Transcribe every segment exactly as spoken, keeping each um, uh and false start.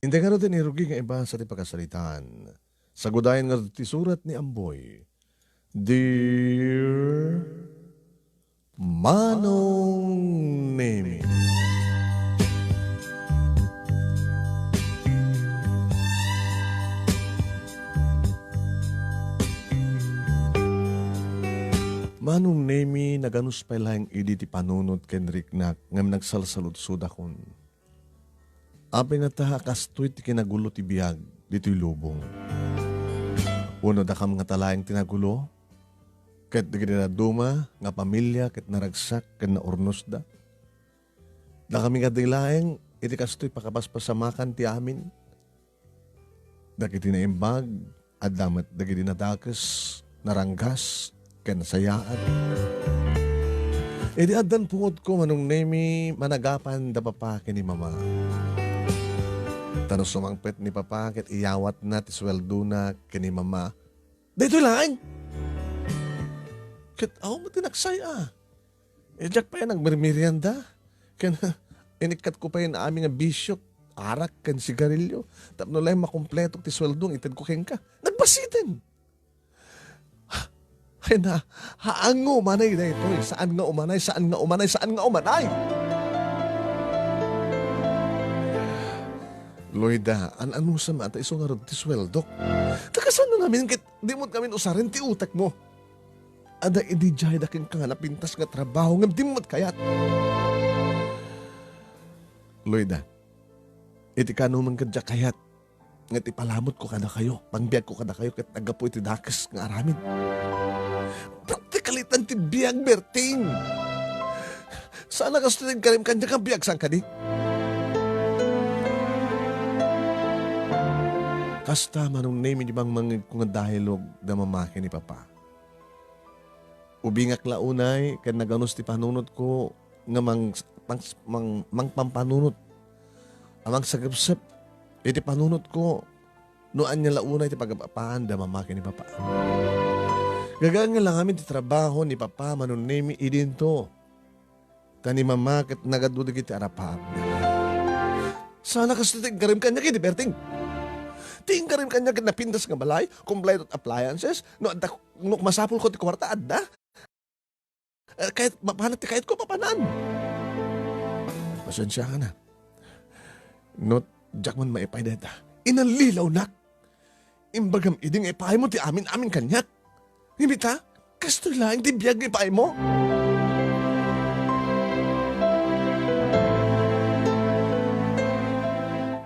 Inday ngarud ti rugi nga ibasa ti pakasaritaan. Sagudayen ngarud ti surat ni Amboy. Dear Manong Nemi. Manong Nemi, naganus pay laeng idi ti panunot ken riknak ngem nagsalsaludsodakon. Apay ngata a kastoy ti kinagulo ti biag ditoy lubong? Wenno dakam ngata laeng ti nagulo? Ket dagiti dadduma nga pamilia ket naragsak ken naurnosda? Dakami kadi laeng iti kastoy pakapaspasamakan ti amin? Dagiti naimbag, adda met dagiti nadakes, naranggas, ken nasayaat. Idi addan pungotko, Manong Nemi, managapan da papa ken ni mama. Ta no sumangpet ni papa ket iyawatna ti suweldona ken ni mama, daytoy laeng. Ket awan met ti naksay a. Eh, diak pay nagmirmirianda. Ken inikkatko pay amin nga bisio, arak ken sigarilyo. Tapno laeng makumpletok ti sueldo nga itedko kenka. Nagbasiten. Ay na, haan nga umanay daytoy. Saan nga umanay, saan nga umanay, saan nga umanay. Loida, an-anusam ata isu ngarud ti sueldok. Ta kasano ngamin ket di met ngamin usaren ti utekmo? Adda idi diay da kenka nga napintas nga trabaho ngem di met kayat. Loida, iti kaano man ket diak kayat nga iti palamutko kadakayo, pangbiagko kadakayo ket naggapu iti dakes nga aramid. Praktikalitan ti biag, Berting. Saan a kastoy ti inkarim kaniak nga biag, saan kadi? Kasta, Manong Nemi, di mangmangngegko nga dayalog da mama ken ni papa. Ubingak la unay ken naganus ti panunotko nga mang-, mang-, mang-, mangpampanunot a mangsagepsep iti panunotko no ania la unay ti pagap-apaan da mama ken ni papa. Gagaan nga la ngamin ti trabaho ni papa, Manong Nemi, idinto. Ta ni mama ket nagadu dagiti arapaapna. Saan a kastoy ti inkarim kaniak idi, Berting. Ti inkarim kaniak ket napintas nga balay, kompleto ti appliances, no adda, no masapulko ti kuarta, adda. Eh, kayat, mapanan ti kayatko, mapanan. Pasensiakan a. No, diak man maipay dayta. Inallilawnak. Imbagam idi nga ipaaymo ti amin-amin kaniak. Ngem ita, kastoy laeng ti biag nga ipaaymo.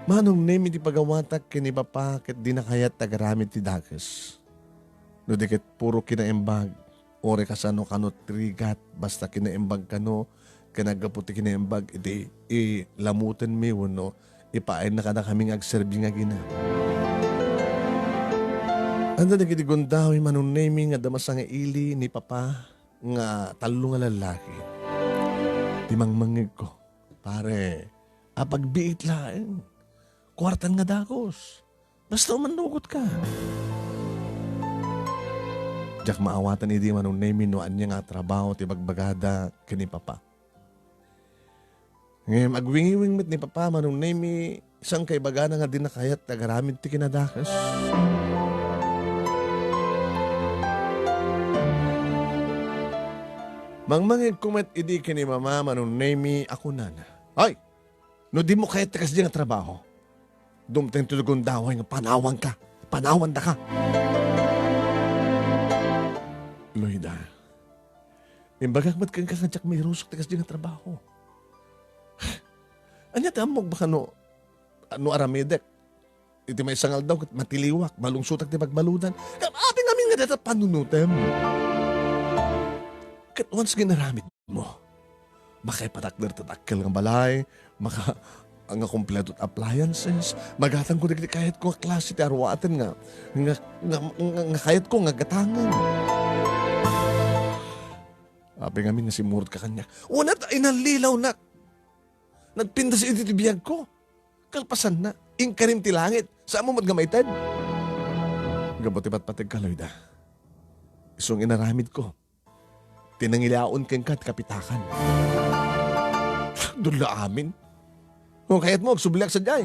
Manong Nemi, ti pagawatak ken ni papa ket dina kayat ti agaramid ti dakes. No di ket puro kinaimbag, uray kasano kano ti rigat, basta kinaimbag kano, ken naggapu ti kinaimbag iti ilamutenmi wenno ipaayna kadakami nga agserbi nga agina. Adda dagiti gundaway, Manong Nemi, nga adda masangaili ni papa nga tallo nga lallaki. Ti mangmangngegko, pare, apagbiit laeng. Kuartan nga dagus. Basta umannugot ka. Diak maawatan idi, Manong Nemi, no ania nga trabaho ti bagbagada ken ni papa. Ngem agwingiwing met ni papa, Manong Nemi, saan kaibagana nga dina kayat ti agaramid ti kinadakes. Mangmangngegko met idi ken ni mama, Manong Nemi, a kunana, "Ay! No dimo kayat ti kasdi nga trabaho, dumteng ti gundaway nga panawanka. Panawandaka." Loida, imbagak met kenka nga diak mairusok ti kasdi nga trabaho. Ania ti ammok baka no, no aramidek iti maysa nga aldaw ket matiliwak, malungsotak ti pagbaludan. Ngem apay ngamin nga dayta panunotem? Ket once nga inaramidmo, makaipatakder ti dakkel nga balay, maka-, nga kompleto ti appliances, magatangko dagiti kayatko nga klase ti aruaten nga, nga, nga, nga, nga kayatko nga gatangen. Apay ngamin nga simmurot ka kaniak? Unat, inallilawnak. Nagpintas idi ti biagko. Kalpasanna, inkarim ti langit. Saanmo met nga maited? Gapu ti patpateg ka, Loida. Isu nga inaramidko ti nangilaon kenka ti kapitakan. Dula amin. Kung kayatmo, agsubliak sadiay.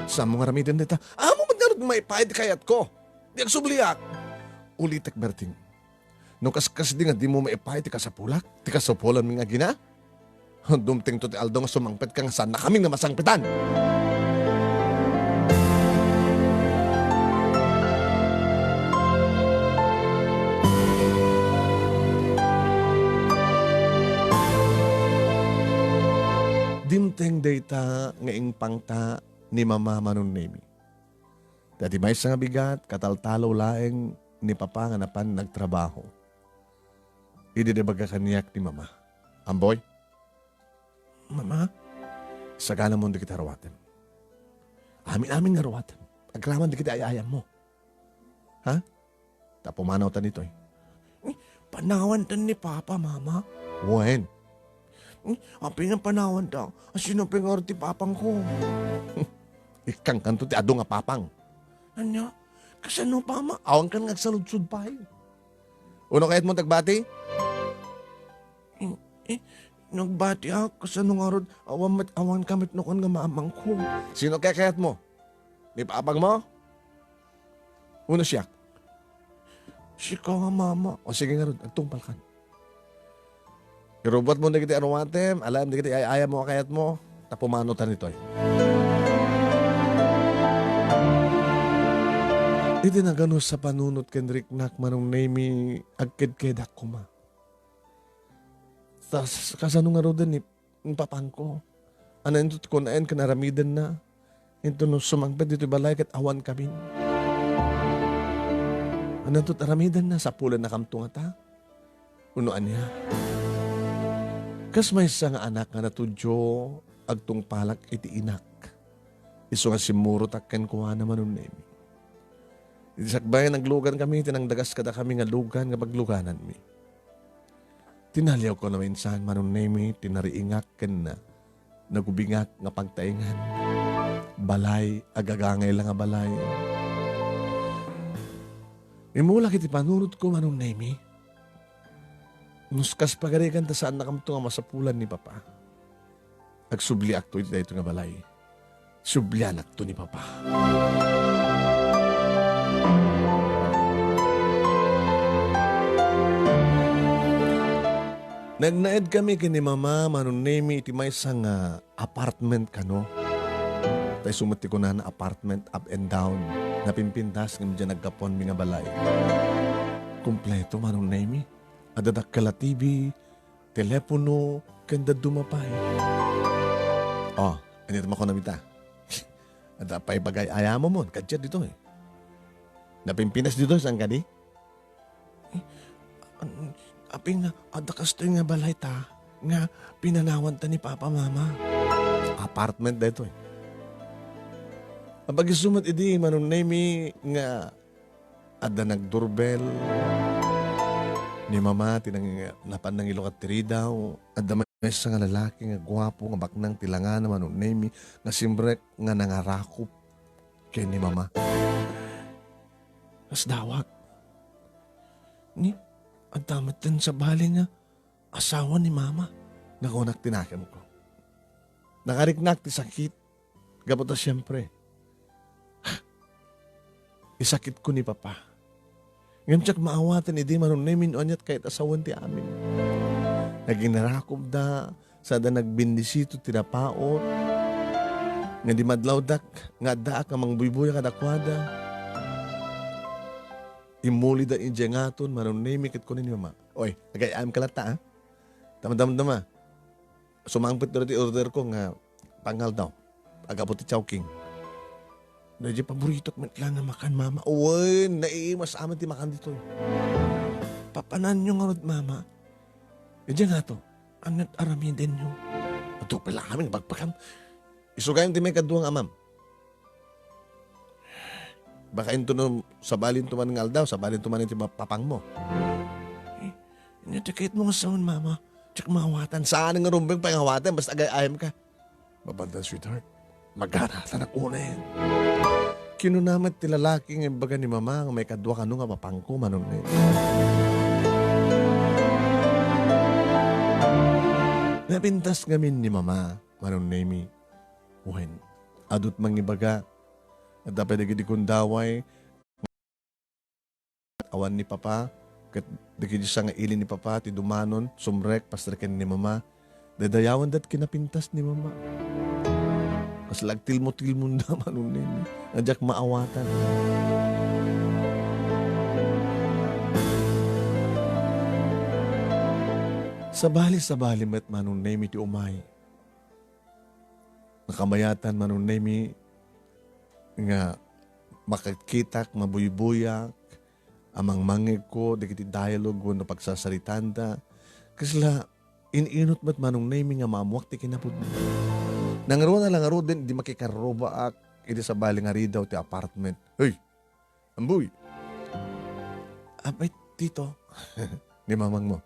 Saanmo nga aramiden dayta? Ammom met ngarud maipaay ti kayatko. Di agsubliak. Ulitek, Berting. No kaskasdi nga dimo maipaay ti kasapulak, ti kasapulanmi nga agina, dumtengto ti aldaw nga sumangpetka nga saannakami nga masangpetan. Dimteng dayta nga impangta ni Mama, Manong Nemi. Ta ti maysa nga bigat, kataltalo laeng ni Papa nga napan nagtrabaho. Idi naibaga kaniak ni Mama, "Amboy, Mama, saganamon dagiti aruatem. Amin-amin nga aruatem. Agraman dagiti ay-ayammo. Ha? Ta pumanawtan ditoy." "Eh, panawantan ni Papa, Mama." "Wen?" "Eh, apay nga panawanta? Asino pay ngarud ti papangko?" "Ikkangkanto ti adu nga papang." "Ania? Kasano, Mama? Awankan nga agsaludsod pay." "Uno kayatmo ti agbati?" "Eh, eh, nagbatiak, kasano ngarud, awan met, awanka met no kuan nga mamangko." "Sino kayatmo? Ni papangmo? Uno siak?" "Sika nga, Mama." "O sige ngarud, agtungpalkan. Irubuatmo dagiti aruatem, alaem dagiti ay-ayammo a kayatmo, ta pumanawtan ditoy." Iti naganus a panunot ken riknak, Manong Nemi, agkedkedak koma. Ta s-, kasano ngaruden ni, ni papangko? Ania inton kunaen ken aramidenna? Inton no sumangpet ditoy balay ket awan kamin. Ania inton aramidenna? Sapulannakamto ngata? Uno ania? Kas maysa nga anak nga natudyo, agtungpalak iti inak. Isu nga simmurotak kenkuana, Manong Nemi. Iti sakbay, naglugan kami, ti nangdagas kadakami nga lugan nga paglugananmi. Tinaliawko naminsan, Manong Nemi, ti nariingak ken nagubingak nga pagtaengan. Balay, agagangay la nga balay. Immulak iti panunotko, Manong Nemi. Nuskas pagarigan ta saannakamto nga masapulan ni Papa. Agsubliakto iti daytoy nga balay. Sublianakto ni Papa. Nagnaed kami ken ni Mama, Manong Nemi, iti maysa nga apartment kano. Ta isu met ti kunana, apartment, up and down. Napimpintas ngem diay naggapuanmi nga balay. Kompleto, Manong Nemi. Adda dakkel a T V, telepono, ken dadduma pay. Oh, ania ti makunam ita? Adda pay bagay ayamomon, kadiak ditoy. Napimpintas ditoy, saan kadi? Eh, an-, apay nga, adda kastoy nga balay ta, nga pinanawanta ni Papa, Mama. Apartment daytoy. Apag-isu met idi, Manong Nemi, nga adda nagdurbel. Ni Mama ti nang-, napan nangilukat ti ridaw. Adda maysa nga lalaki nga guapo nga baknang ti langana, Manong Nemi, nga simrek nga nangarakop ken ni Mama. Kasdawak. Ni, adda met ti sabali nga asawa ni Mama, nga kunak ti nakemko. Nakariknak ti sakit. Gapu ta siempre, isakitko ni Papa. Ngem diak maawaten idi Manong Nemi no aniat kayat a sawen ti amin. Naginarakopda, sada nagbendisito ti napaut. Nga di madlawdak, nga addaak nga mangbuybuya kadakuada. Immulida idiay ngaton, Manong Nemi, ket kunana ni Mama, "Oy, agay-ayamka latta, a? Damdamdama. Sumangpet ditoy ti order ko nga pangngaldaw. Agapu ti Chowking." "Daydiay paboritok met la nga makan, Mama." "Wen, naiimas amin ti makan ditoy." "Papananyo ngarud, Mama. Idiay ngato, aniat aramidenyo?" "Adu pay la amin nga bagbagan. Isu gayam ti maikadua nga amam." "Baka intono, sabalinto man nga aldaw, sabalinto man iti ma-, papangmo." "Eh, ania ti kayatmo nga sawen, Mama? Diak maawatan." "Saan nga rumbeng pangawaten, basta agay-ayamka." "Mapandan, sweetheart. Magana ta nak unen." Kinuna met ti lalaki nga imbaga ni Mama nga maikadua kano nga papangko, Manong Nemi. Napintas ngamin ni Mama, Manong Nemi. Wen, adut mangibaga, Adda pay dagiti gundaway awan ni Papa, ket dagiti sangaili ni Papa ti dumanon, sumrek, pastreken ni Mama. Daydayawandat kinapintas ni Mama. Kasla agtilmo-tilmonda, Manong Nemi. Nga diak maawatan. Sabali-sabali met, Manong Nemi, ti umay. Nakabayatan, Manong Nemi, nga makitkitak, mabuybuyak, a mangmangngegko dagiti dialogue wenno pagsasaritanta. Kasla, in-inut met, Manong Nemi, nga maammoak ti kinapudno. Nangruna la ngaruden, idi makikarrubaak idi sabali nga ridaw ti apartment. Hey! Amboy! Apay, Tito? Ni mamangmo.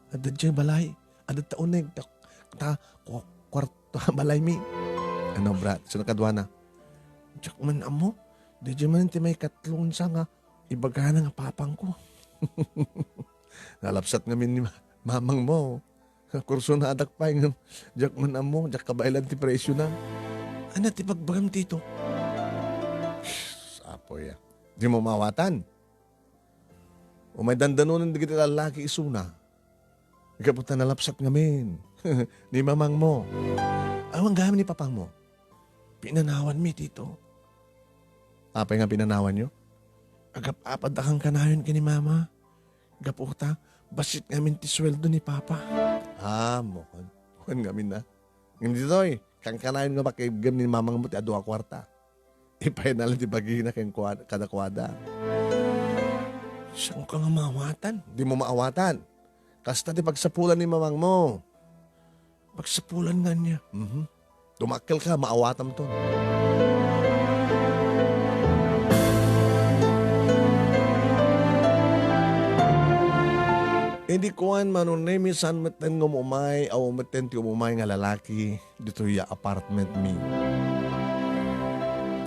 Adda diay balay. Adda ta uneg. Ta, ta ku-, kuarto a balaymi. Ano, brat? Sino kaduana? Diak man ammo. Daydiay man ti maikatlo unsa nga ibagana nga papangko. Nalapsat ngamin ni ma-, mamangmo. Kursonadak pay ngem diak man ammo, diak kabaelan ti presiona. Ania ti bagbagam, Tito? Shh, apo ya. Dimo maawatan. Umay dandanonen dagiti lallaki isuna. Gapu ta nalapsat ngamin. Ni mamangmo. Awan gayam ni papangmo. Pinanawanmi, Tito. Apay nga pinanawanyo? Agap-apad a kankanayon ken ni Mama. Gapu ta, bassit ngamin ti sueldo ni Papa. Ah, mo. Kuan ngamin na. Ngem ditoy, kankanayon nga makaiggem ni mamangmo ti adu a kuarta. Ipainala ti bagina ken kua-, kadakuada. Saan ka nga maawatan? Dimo maawatan. Kasta ti pagsapulan ni mamangmo. Pagsapulan nga niya. Mhm. Dumakkel ka, maawatam to. Idi kuan, Manong Nemi, saan metten nga umumay, awan metten ti umumay nga lalaki ditoy ya apartment mi.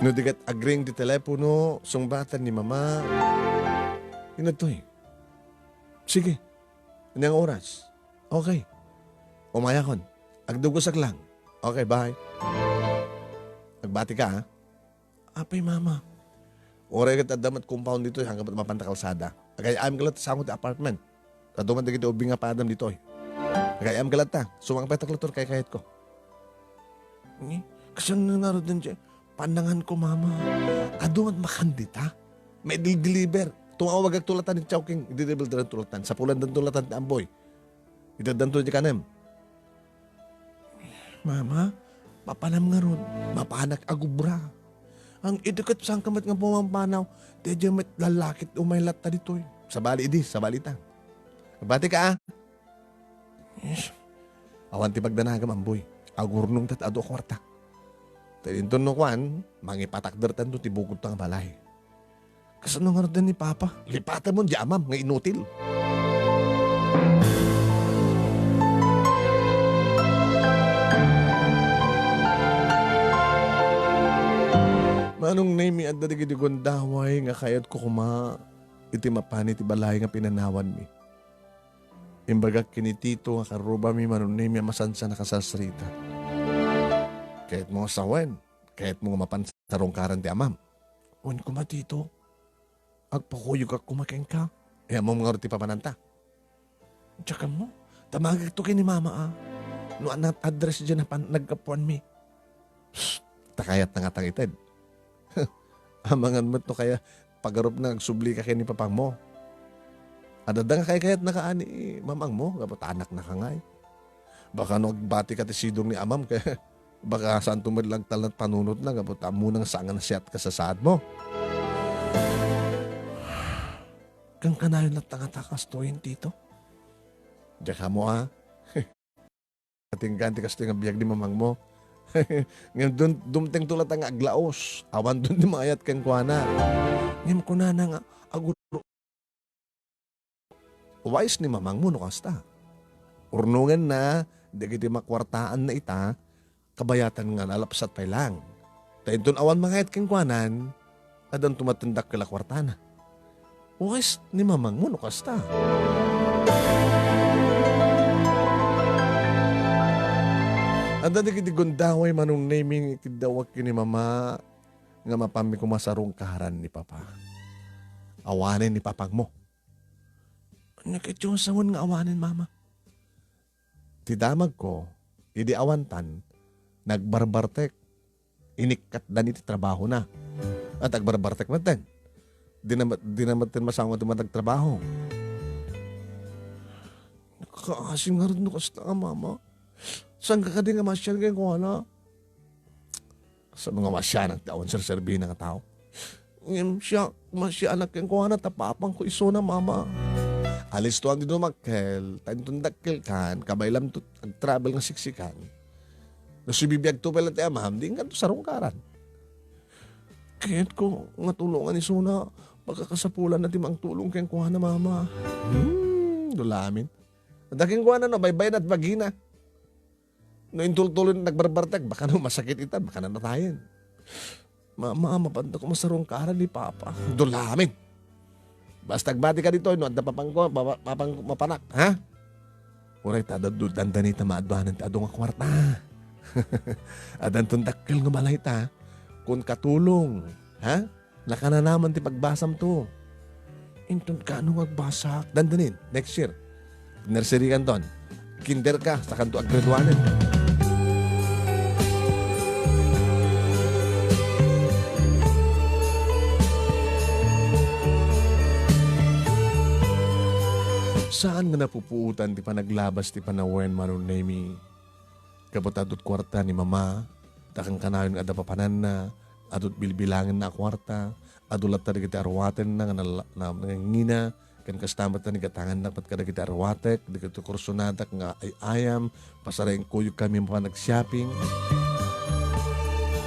No di ket agring ti telepono, sungbatan ni Mama. Inadtoy. Sige. Ania nga oras? Okay. Umayakon. Agdugos ak lang. Okay, bye. Agbati ka, ha? Apay, Mama? Uray ket adda met compound ditoy, haanka met mapanta kalsada. Agay-am ka latta sango ti apartment. Adu met dagiti ubing nga padam ditoy. Agay-am ka latta. Sumangpet ak latta, kaykayatko. Ni, kasano ngaruden ti pannanganko, Mama? Adu met makan dita. Maidil-deliver. Tumawagak to latta ni Chowking. Ididibelderan to latta. Sapulan dan to latta ti amboy. Iteddan to ti kanem. Mama, mapanam ngarud, mapanak agubra. Ang idi ket saan ka met nga pumangpanaw, daydiay met lalaki ti umay latta ditoy. Sabali idi, sabali ta. Agbati ka, ah. Yes. Awan ti pagdanagam, amboy. Agurnong ta ti adu a kuarta. Ta inton no kuan, mangipatakder tanto ti bukod ta nga balay. Kasano ngaruden ni Papa? Lipatem mon di amam nga inutil. Manong Nemi, adda dagiti gundaway nga kayatko koma iti mapan iti balay nga pinanawanmi. Imbagak ken ni Tito nga karrubami, Manong Nemi, a masansan a kasasrita. Kayatmo nga sawen, kayatmo nga mapan sarungkaran ti amam. Wen koma, Tito. Agpakuyogak koma kenka. E, ammom ngarud ti papananta. Diak ammo. Damagek to ken ni Mama, a. No ania ti address diay napan-, naggapuanmi. Psst, ta kayatna nga tangited. Amangan met no kaya pagarupna nga agsubli ka ken ni papangmo. Adda nga kaykayatna ka ani mamangmo, gapu ta anakna ka ngay. Baka no agbati ka ti sidong ni amam, kaya baka saanto met la agtalna ti panunotna, gapu ta ammona nga saan nga nasiat ka sa saadmo. Kankanayon latta ngata kastoyen, Tito. Diak ammo, a. Katinggaan ti kastoy nga biag ni mamangmo. Ngem dun-, dumtengto latta nga aglaos. Awan dun ti maayat kenkuana. Ngem kunana nga, agur-, wais ni mamangmo no kasta. Urnongenna dagiti makuartaanna ita, kabayatan nga nalapsat pay laeng. Ta inton awan mangayat kenkuanan, addanto met ti dakkel a kuartana. Wais ni mamangmo no kasta. Adda dagiti gundaway, Manong Nemi, nga ikiddawak ken ni Mama. nga mapanmi koma sarungkaran ni Papa. Awanen ni Papangmo. Ania ketdi a sangoen nga awanen, Mama? Ti damagko, idi awantan, nagbarbartek. Inikkatdan iti trabahona. At agbarbartek metten. Di na, di na metten masango ti managtrabaho. Kaasi ngarud no kasta, Mama. Saan ka kadi nga masian kenkuana? Saan nga masianak ti awan serserbina nga tao? Ngem siak, masianak kenkuana ta papangko isuna, Mama. Alistoan ti dumakkel, ta inton dakkelkan, kabaylam to agtravel nga siksikan. No sibibiagto pay laeng ti amam, di inkanto sarungkaran. Kayatko nga tulongan isuna, pagkakasapulanna ti mangtulong kenkuana, Mama. Hmm, dulamin. Adda kenkuana no, baybayen at bagina. No intultuloy nagbarbartek, baka no masakit ita, baka no natayen. Mama, mapanda ko masarungkaran ni Papa. Dulamin. Basta agbati ka ditoy, no adda papangko, papa, papangko, mapanak, ha? Uray ta, dadu-, dandani ta maaduanan ti adu nga kuarta. Addanton dakkel nga balay ta, kun katulong, ha? Nakananaman ti pagbasam to. Inton kaano nga agbasak? Dandanin, next year. Nursery kanton. Kinder ka, sakanto aggraduanen. Saan nga napupuotan ti panaglabas ti panawen, Manong Nemi? Gapu ta adut kuarta ni Mama, ta kankanayon nga adda papananna, adut bilbilangenna a kuarta, adu latta dagiti aruatenna nga nala-, na-, nangingina, ken kasta met ti nagatangannak met kadagiti aruatek, dagiti kursonadak nga ay-ayam, pasaraeng kuyogkami mapan ag-shopping.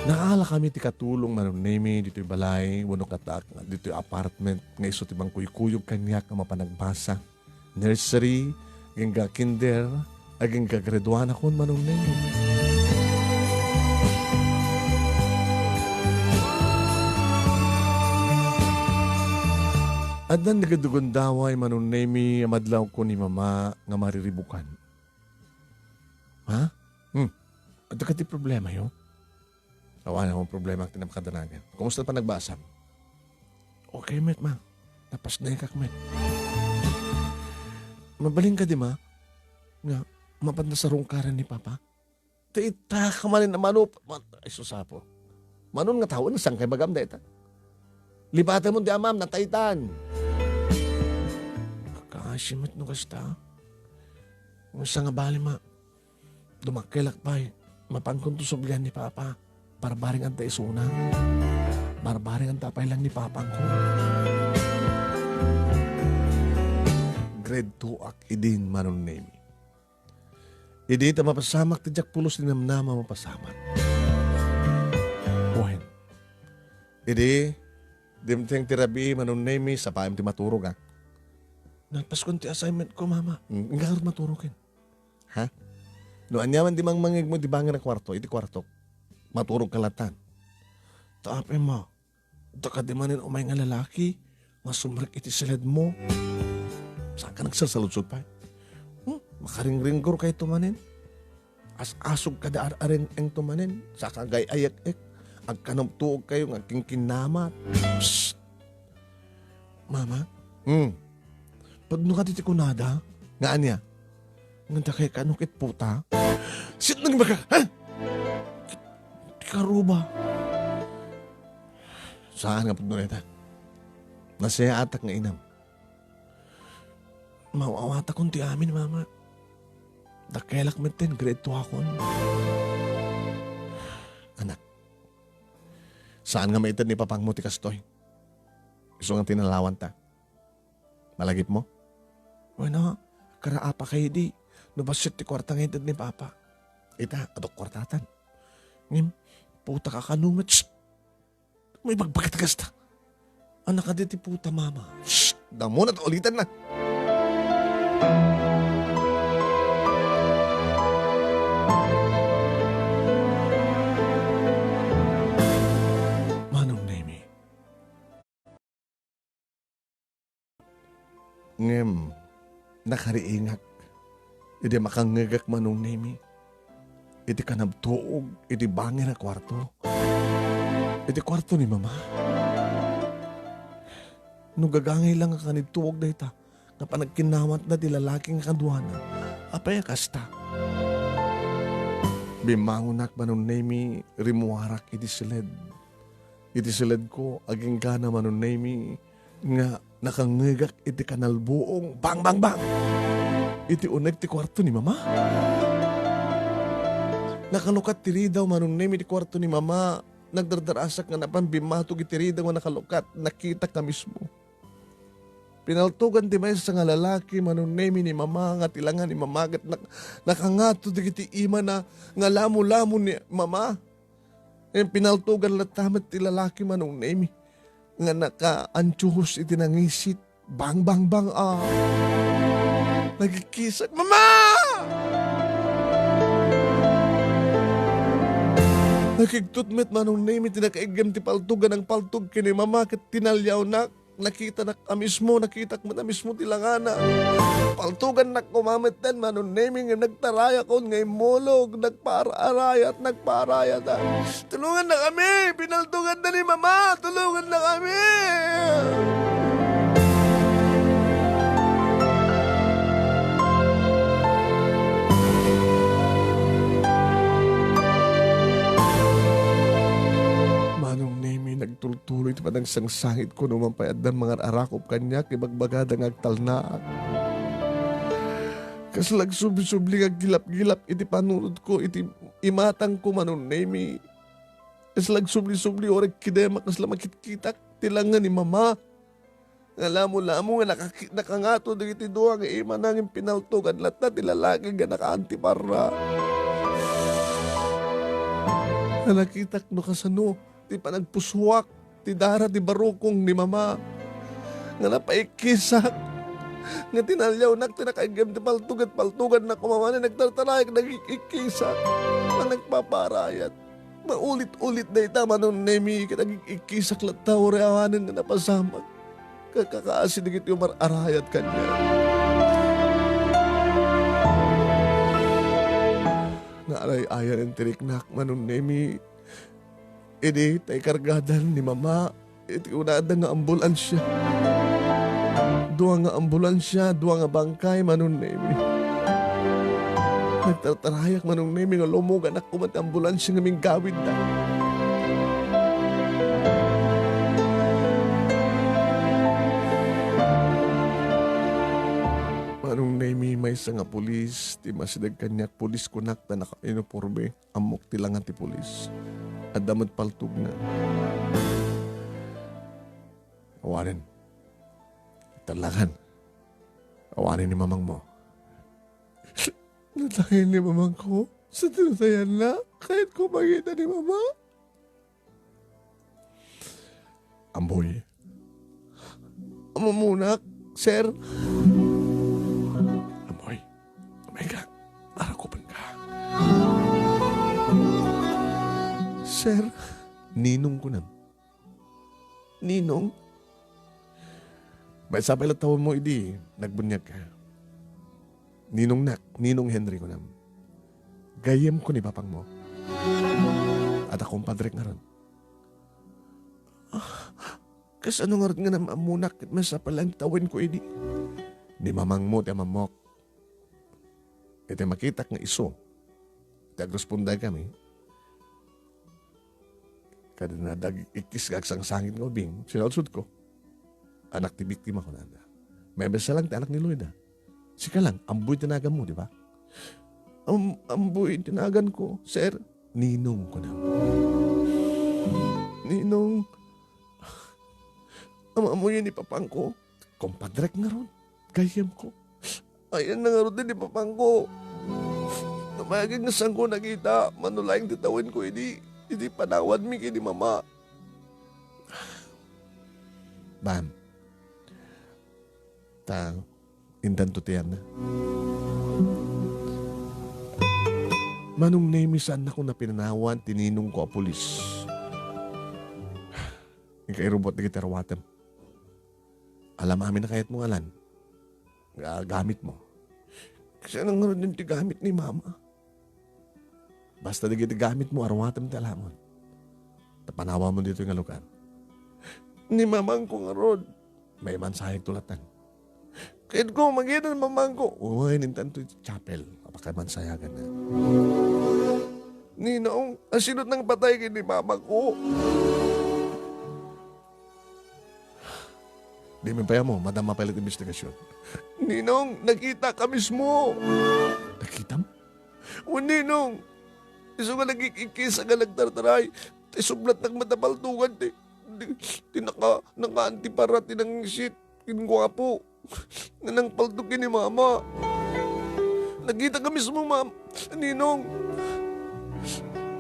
Naalakami ti katulong, Manong Nemi, ditoy balay, wenno katak, ditoy apartment, nga isu ti mangkuykuyog kaniak a mapan agbasa. Nursery, agingga kinder, agingga graduanakon, Manong Nemi. Addan dagiti gundaway, Manong Nemi, a madlawko ni Mama nga mariribukan. Ha? Hmm. Adda kadi problemayo? Awan, awan problema ti napakadanagan. Kumusta panagbasam? Okay met, Ma. Napasnekak met. Mabalin kadi, Ma, nga mapanda sarungkaran ni Papa? Ti ita ka manen a manup-, man-, ay, susapo. Manon nga tao, saan kay bagam dayta? Libatemon ti amam, nataytan. Kaasi met no kasta. Unsa nga bali, Ma? Dumakkelak pay, mapankonto sublian ni Papa. Barbareng adda isuna. Barbareng adda pay lang ni Papangko. Grade two ak idin, Manong Nemi. Idi ta mapasamak ti diak pulos ti namnama mapasamak. Wen. Idi, dimteng ti rabii, Manong Nemi, sapaem ti maturog, a. Nalpaskon ti assignment ko, Mama. Mm, ngarud maturog ken. Ha? No aniaman ti mangmangegmo iti bangir a kuarto, iti kuartok, maturog ka latan. Ta apay, Ma, adda kadi manen umay nga lalaki nga sumrek iti siledmo. Saan ka nagsasaludsod pay? Hmm? Makaringringgor kayto manen? As-asog kada ar-areng-engto manen? Saan ka agay-ayek-ek? Agkanabtuog kayo nga agkinkinnamat? Psst! Mama? Hmm. Pudno kadi ti kunada? Nga ania? Nga dakay kano ket puta? Sitneng baka, ha? Ti karuba. Saan nga pudno dayta? Nasayaatak nga inam. Maaw-awatakon ti amin, Mama. Dakkelak metten, grade two akon. Anak, saan nga maited ni papangmo ti kastoy? Isu nga tinalawanta. Malagipmo? Wen a, karaapa kaydi no bassit ti kuarta nga inted ni Papa. Ita, aduk kuartatan. Ngem, puta ka kano met. Shh! May bagbagat kasta. Anak, adi ti puta, Mama. Shh! Damuna ta ulitan na. Manong Nemi. Ngem, nakariingak idi makangngegak, Manong Nemi, iti kanabtuog iti bangir a kuarto. iti kuarto ni Mama. No gagangay la nga kanituog dayta nga panagkinnawatna ti lalaki nga kaduana, apay a kasta? Bimmangonak, Manong Nemi, rimmuarak iti siled. Iti siledko, aginggana, Manong Nemi, nga nakangngegak iti kanalbuong, bang, bang, bang! Iti uneg ti kuarto ni Mama. Nakalukat ti ridaw, Manong Nemi, ti kuarto ni Mama. Nagdardarasak nga napan bimmatog iti ridaw nga nakalukat. Nakitak a mismo. Pinaltogan ti maysa nga lalaki, Manong Nemi, ni Mama, nga ti langa ni Mama ket nak-, nakangato dagiti imana nga lamo-lamo ni Mama. Ngem pinaltogan latta met ti lalaki, Manong Nemi, nga nakaantiuhos iti nangisit. Bang, bang, bang, ah. Nagikkisak, "Mama!" Nakigtot met, Manong Nemi, ti nakaiggem ti paltogan, nangpaltog ken ni Mama ket tinaliawnak. Nakitanak a mismo, nakitak met a mismo ti langana. Paltogannak koma metten, Manong Nemi, ngem nagtarayakon nga immulog, nagpaar-arayat, nagpaarayat, ah. Tulongannakami! Pinaltoganda ni Mama! Tulongannakami! Manong Nemi, nagtultuloy ti panagsangsangitko no man pay addan mangar-arakop kaniak, ibagbagada nga agtalnaak. Kasla agsubli-subli nga aggilap-gilap iti panunotko, iti imatangko, Manong Nemi. Kasla agsubli-subli, uray kidemak, kasla makitkitak ti langa ni Mama. Nga lamo-lamo nga nakaki-, nakangato dagiti dua nga imana ngem pinaltogan latta ti lalaki nga nakaantiparra. Nga nakitak no kasano ti panagpusuak ti dara ti barukong ni Mama. Nga napaikkisak. Nga tinaliawnak ti nakaiggem ti paltog ket paltogannak koma manen, nagtartarayak, nagikkisak. Nga nagpaparayat. Maulit-ulit dayta, Manong Nemi, ket agik-ikkisak latta, uray awanen nga napasamak. Kakakaasi dagiti umar-arayat kaniak. Nga aray-ayanen ti riknak, Manong Nemi. Idi tay kargadan ni Mama, iti kunada nga ambulansia. Dua nga ambulansia, dua nga bangkay, Manong Nemi. Nagtartarayak, Manong Nemi, nga lumuganak koma ti ambulansia nga minggawidda. Manong Nemi, maysa nga pulis ti masideg kaniak, pulis kunak ta naka-uniforme. Ammok ti langa ti pulis. Adda met paltogna. Awanen. Talagan. Awanen ni mamangmo. Natay ni mamangko. Sa tinatayanna, kayatko makita ni mama. Amboy. Amamonak, sir. Amboy, umay ka. Arakupen ka. Sir. Ninong kunam. Ninong? Maysa pay la tawenmo idi nagbuniag ka. Ninong nak, Ninong Henry kunam. Gayyemko ni papangmo. Adda kumpadrek ngarud. Ah, kasano ngarud nga naammonak ket maysa pay laeng ti tawenko idi? Ni mamangmo ti amammok. Iti makitak nga isu ti agrespondakami, kadana dag-ikkis nga agsangsangit nga ubing, sinaudsodko, "Anak ti biktima," kunana. "Maymaysa lang ti anak ni Loida. Sika lang, Amboy ti naganmo, di ba?" "Am-, Amboy ti naganko, sir." "Ninong," kunana. "Ninong, amamoyen ni papangko." Kumpadrek ngarud, gayyemko. Ayanna ngarud ni papangko. Napayagen nga saanko nakita, mano laeng ti tawenko idi, idi panawanmi ken ni mama. Bam. Ta, intanto ti ayanna. Manong Nemi, saannakon a pinanawan ti ninongko a pulis. Inka irubot dagiti aruatem. Alam amin a kayatmo nga alan nga gamitmo. Kasano ngarud ti gamit ni mama? Basta dagiti gamitmo, aruatem ti alamon. Ta panawamon ditoy nga lugar. Ni mamangko ngarud. Maimansayagto latta. Kayatko, magida ni mamangko. Uy, intanto iti chapel. Apakaimansayagan na. Ninong, asino ti nangpatay ken ni mamako? Di mi pay ammo, madama pay latta ti imbestigasyon. Ninong, nakitaka mismo. Nakitam? O, Ninong, isu nga nagikikisa nga nagtartaray, ti sublatnak matapaltugan ti, ti, ti naka-, nakaantipara ti nangisit ken guapo nga nangpalto ken ni Mama. Nakitaka mismo, Mam-, Ninong.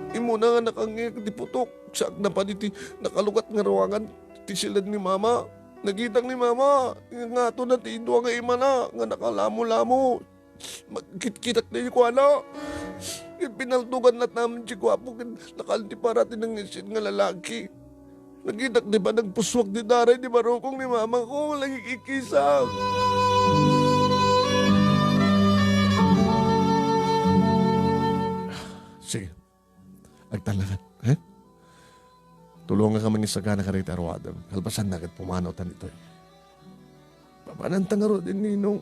Immuna nga nakangngeg ti putok, saakna pay iti nakalukat nga ruangan ti siled ni Mama. Nakitak ni Mama, ingngatona ti dua nga imana nga nakalamolamo. Magkitkitak daydi kuana. Ipinaltugan latta met ti guapo ken nakaantipara ti nangisit nga lalaki. Nakitak ti panagpussuak ti daray ti barukong ni mamako, nagikikisa. Sige. Agtalnakan, ha? Tulongak a mangisagana kadagiti aruadem. Kalpasanna ket pumanawtan ditoy. Papananta ngarud, Ninong.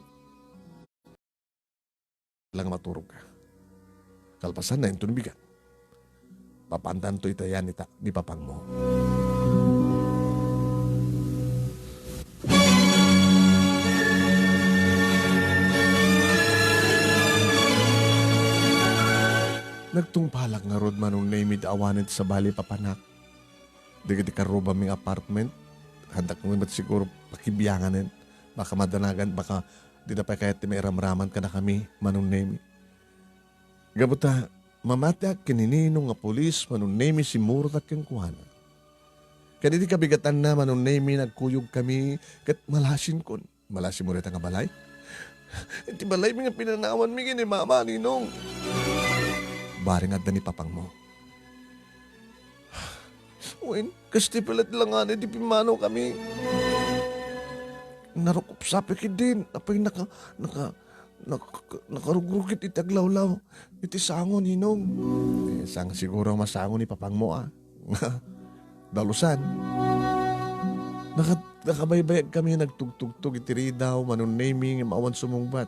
Lang maturog ka. Kalpasanna, inton bigat. Papantanto itayan ita ni papangmo. Nagtungpalak ngarud, Manong Nemy, ta awanen ti sabali papanak. Dagiti karrubami nga apartment, haandak met siguro pakibianganen. Baka madanagan, baka dida pay kayat ti mairamraman kadakami, Manong Nemy. Gapu ta, mamatiak ken ni Ninong nga pulis, Manong Nemy, simmurotak kenkuana. Ken iti kabigatanna, Manong Nemy, nagkuyogkami ket malasinkon. Malasimmo dayta nga balay? Iti balaymi nga pinanawanmi ken ni Mama, Ninong. Bareng adda ni papangmo. Wen, kas ti pilet la ngani ti pimmanawkami. Narukop sa pay ketdin. Apay naka-, naka-, nak-, nakarugrugit iti aglawlaw iti sango, Ninong. Eh, saan siguro a masango ni papangmo, a? Dalusan. Naka-, nakabaybayag kami nagtugtugtog iti ridaw, Manong Nemy, ngem awan sumungbat.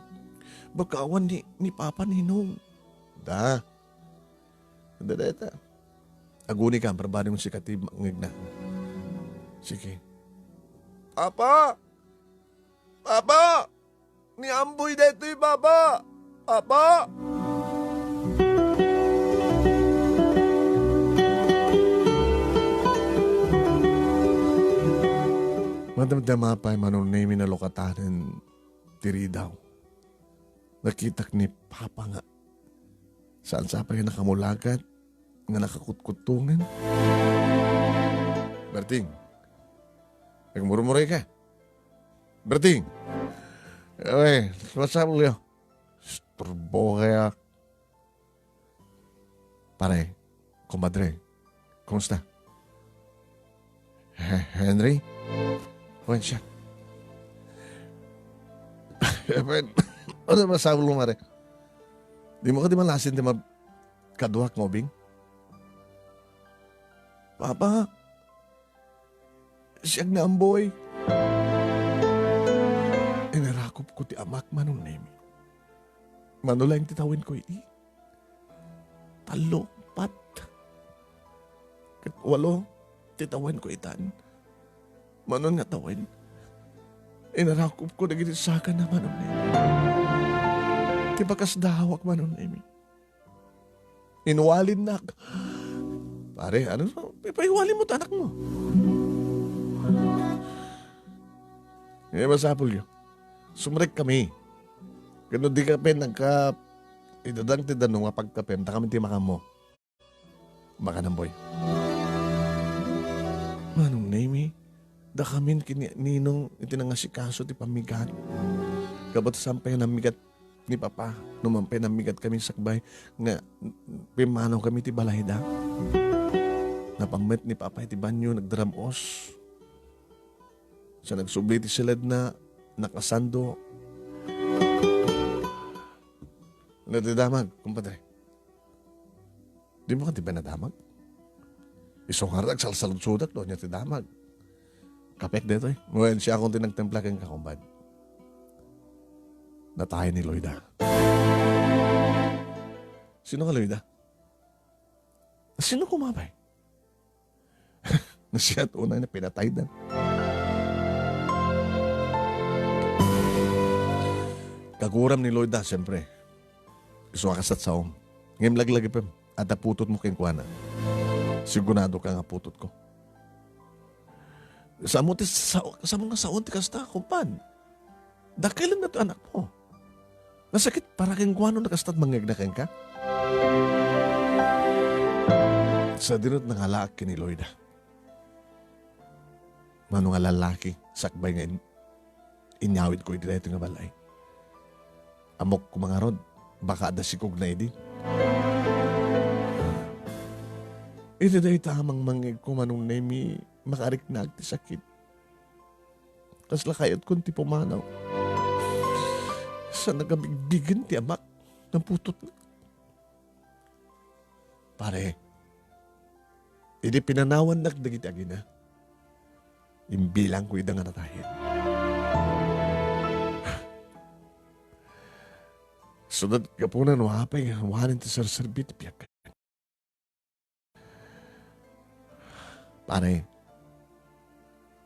Baka awan ni, ni Papa, Ninong. Da. Adda dayta. Aguni ka, parbareng sika ti mangngegna. Sige. Papa! Papa! Ni Amboy daytoy, Papa! Papa! Madamdama pay, Manong Nemy, nalukatanen ti ridaw. Nakitak ni Papa nga saan sa pay nakamulagat nga nakakutkuttongen. Berting, nagmurmuray ka? Berting! Uy, what's up, Leo? Istorbo kaya. Pare, komadre, kumusta? He-, Henry? Wen siya. Wen, ano masablo, mare? Di mo ka di malasin ti mab-, kaduak nga ubing? Papa, siak ni Amboy. Inarakop ko ti amak, Manong Nemy. Mano laeng ti tawen ko idi? Tallo, pat, ket walo ti tawen ko itan. Mano nga tawen, inarakop ko dagiti sakana, Manong Nemy. Ti bakas dawak, Manong Nemy. Inwalinnak. Pare, ano? Ipaiwali mo ti anak mo. Eh, masapul yo. Sumrek kami. Kano di ka pen nagka idadang ti danum nga pagkapem, ta kami ti makammo. Baka namboy. Manong Nemy, dakamin ken ni Ninong iti nangasikaso ti pammigat. Gapu ta saan pay a nammigat ni Papa, no man pay nammigat kami sakbay nga pimmanaw kami ti balayda. Napan met ni Papa iti banio, nagdaram-os. Sa nagsubli ti siledna, nakasando. Ano ti damag, kumpadre? Di mo ka ti pinadamag? Isu ngarud, agsalsaludsodak, donya ti damag. Kapek detoy. Wen, siakon ti nagtimpla kenka, kumpad. Natay ni Loida. Sino nga Loida? Sino koma, bay? Siak unay nga pinatayda. Kaguram ni Loida, siyempre. Isu a kasat saom. Ngem laglagipem, adda putotmo kenkuana. Sigurado ka nga putotko. Samo ti sao-, samo nga saon ti kasta, kumpad. Dakkel nga ti anakmo. Nasakit para kenkuana no kasta ti mangngegna kenka? Sadino ti nangalaak ken ni Loida? Mano nga lalaki, sakbay nga in-, inyawidko iti daytoy nga balay. Ammok koma ngarud, baka adda sikogna idi. Iti dayta a mangmangngegko, Manong Nemi, makariknaak ti sakit. Kasla kayatkon ti pumanaw. Sa nagabigbigen ti amak, naputotna. Pare, idi pinanawannak dagiti agina, imbilangko ida nga natayen. Sudad gapuna no apay nga awanen ti serserbi ti biag. Pare,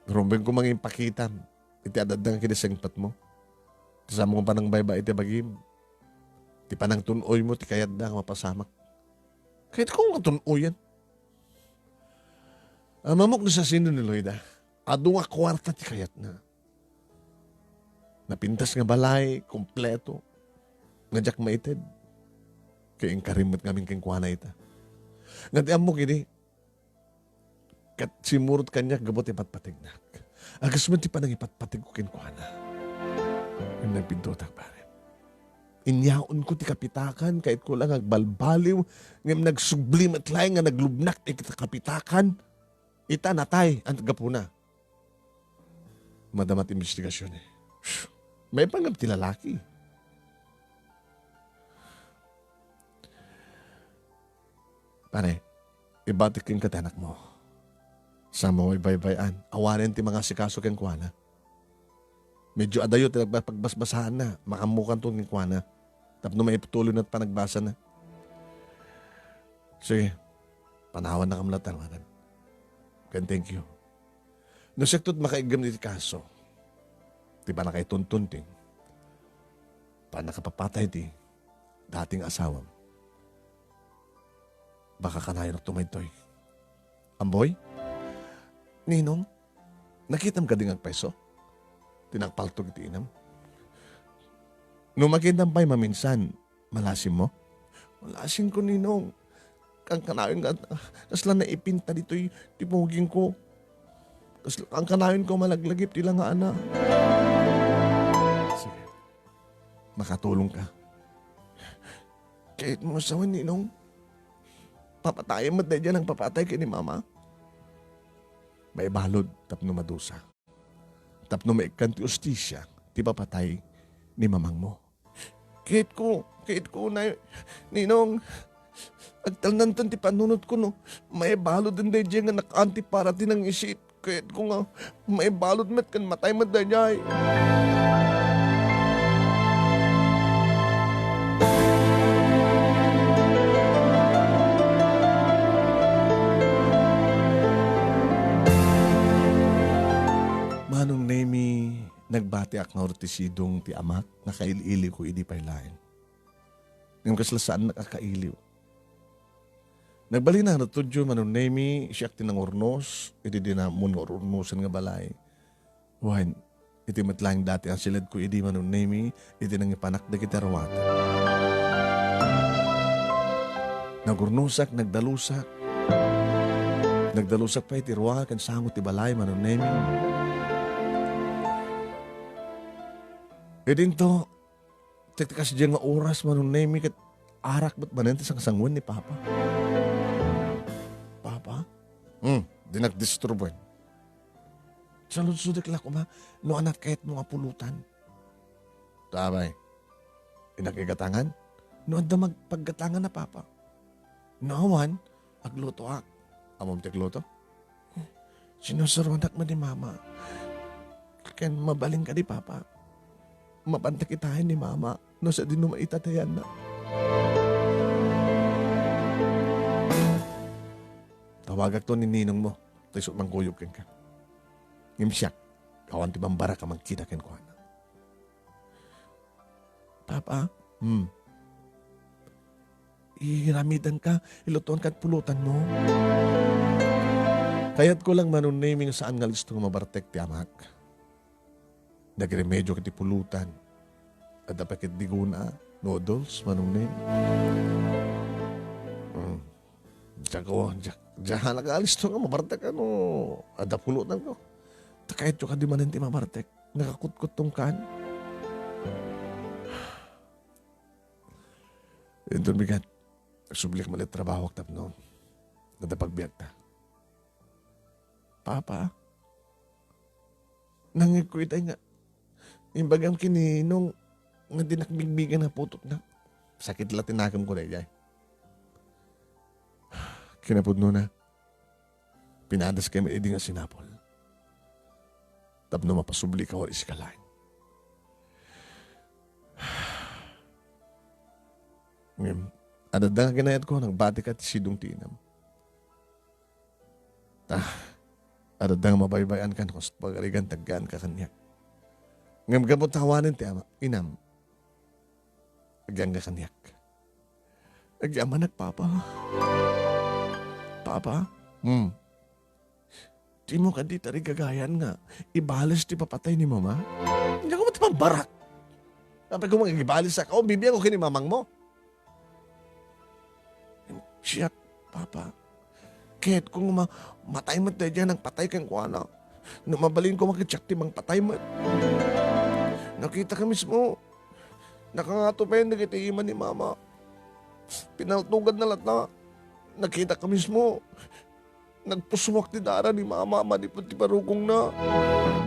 rumbengko mangipakitam iti adda nga kinasengpetmo. Ti samo nga panangbaybay iti bagim, ti panangtun-oymo ti kayatda nga mapasamak. Kayatko nga tun-oyen. Ammok no sasino ni Loida. Adu nga kuarta ti kayatna. Napintas nga balay, kompleto. Nga diak maited. Kay inkarim met ngamin kenkuana ita. Nga ti ammok idi, ket simmurot kaniak gapu ti patpategnak. Agasman ti panangipatpategko kenkuana. Ngem nagpintotak, pare. Inyaonko ti kapitakan, kayatko la nga agbalbaliw, ngem nagsubli met laeng nga naglubnak iti kapitakan. Ita natay, ania gapuna? Madama ti imbestigasion, eh. Maipanggep ti lalaki. Pare, ibatik kenka ti anakmo. Sa mo ibaybay-an, awanen ti mangasikaso kenkuana. Medyo adayo ti nagpagbasbasaanna, makammokanto kenkuana. Tapno maituloy na ti panagbasana. Sige, panawannakam latta, ngarud. Ken thank you. No siakto ti makaiggem iti kaso, ti pannakaituntun ti pannakapapatay ti dating asawam, baka kanayonakto daytoy. Amboy? Ninong, nakitam kadi nga agpayso? Ti nagpaltog iti inam. No makitam pay maminsan, malasimmo? Malasimko, Ninong. Kankanayon nga, kasla naipinta ditoy ti pugingko. Kasla, kankanayon ko malaglagip ti langaanna. Sige. Makatulong ka. Kayatmo nga sawen, Ninong? Papatayen met daydiay nagpapatay ken ni Mama? Maibalud tapno madusa. Tapno maikkan ti hustisia ti papatay ni mamangmo. Kayatko, kayatko, Nay, Ninong. Agtalnanton ti panunotko no maibaluden daydiay nga nakaan ti para ti nangisit. Kayatko nga maibalud met ken matay met daydiay. Manong Nemi, nagbatiak nga ngarud ti sidong ti amak nga kail-iliwko idi pay laeng. Ngem kasla saannak a kailiw. Nagbalin a natudyo, Manong Nemi, siak ti nangurnos iti dinamon nga ururnosen nga balay. Wen, iti met laeng dati a siledko idi, Manong Nemi, iti nangipanak dagiti aruaten. Nagurnosak, nagdalusak. Nagdalusak pay iti rua ken sango ti balay, Manong Nemi. Idinto, Ket kasdiay nga oras, Manong Nemi, ket arak met manen ti sangsangoen ni Papa. Papa? Hmm, dinak disturboen. Saludsodek la koma no ania ti kayatmo nga pulutan. Tabay. Innak igatangan? No adda mag-, paggatangan a, Papa. No awan, aglutoak. Ammom ti agluto? Sinusuronak met ni Mama. Ken mabalin kadi, Papa? Mapanta kitaen ni Mama no sadino maitatayanna. Tawagakto ni ninongmo, ta isu ti mangkuyog kenka. Ngem siak, awan ti mambarak a mangkita kenkuana. Papa? Hmm. Iramidanka, ilutoanka ti pulotanmo. Kayatko lang, Manong Nemi, nga saan nga listo nga mabartek ti amak. Nagremedio ket ti pulotan. Adda pay ket digona, noodles, Manong Nemi. Hmm. Diak, diak, diak nagalisto nga mabartek no adda pulotanko. Ta kayatko kadi manen ti mabartek. Nakakutkuttongkan. Inton bigat, nagsublik met ti trabahok tapno adda pagbiagta. Papa, nangngegko itay nga imbagam ken ni Ninong nga dinak bigbigen a putotna. Sakit la ti nakemko daydiay. Kinapudnona, pinadaskami met idi nga sinapul tapno mapasublika wen isika laeng. Ngem, adda nga kinayatko, nagbatika ti sidong ti inam. Ta, adda nga mabaybay-anka no kas pagarigan ti agyaanka kaniak. Ngem gapu ta awanen ti ama, inam, agyaanka kaniak. Agyamanak, Papa. Papa? Hmm. Dimo kadi tarigagayan nga ibales ti ipapatay ni Mama? Diak met mambarak. Apay koma nga ibales a, o, bibiag ko ken ni mamangmo. Siak, Papa. Kayatko nga ma-, matay met daydiay a nangpatay kenkuana. No mabalin koma ket siak ti mangpatay met. Nakitak mismo. Nakangato pay dagiti ima ni Mama. Pinaltoganda latta. Nakitak mismo. Nagpusmuak ti dara ni Mama manipud ti barukongna.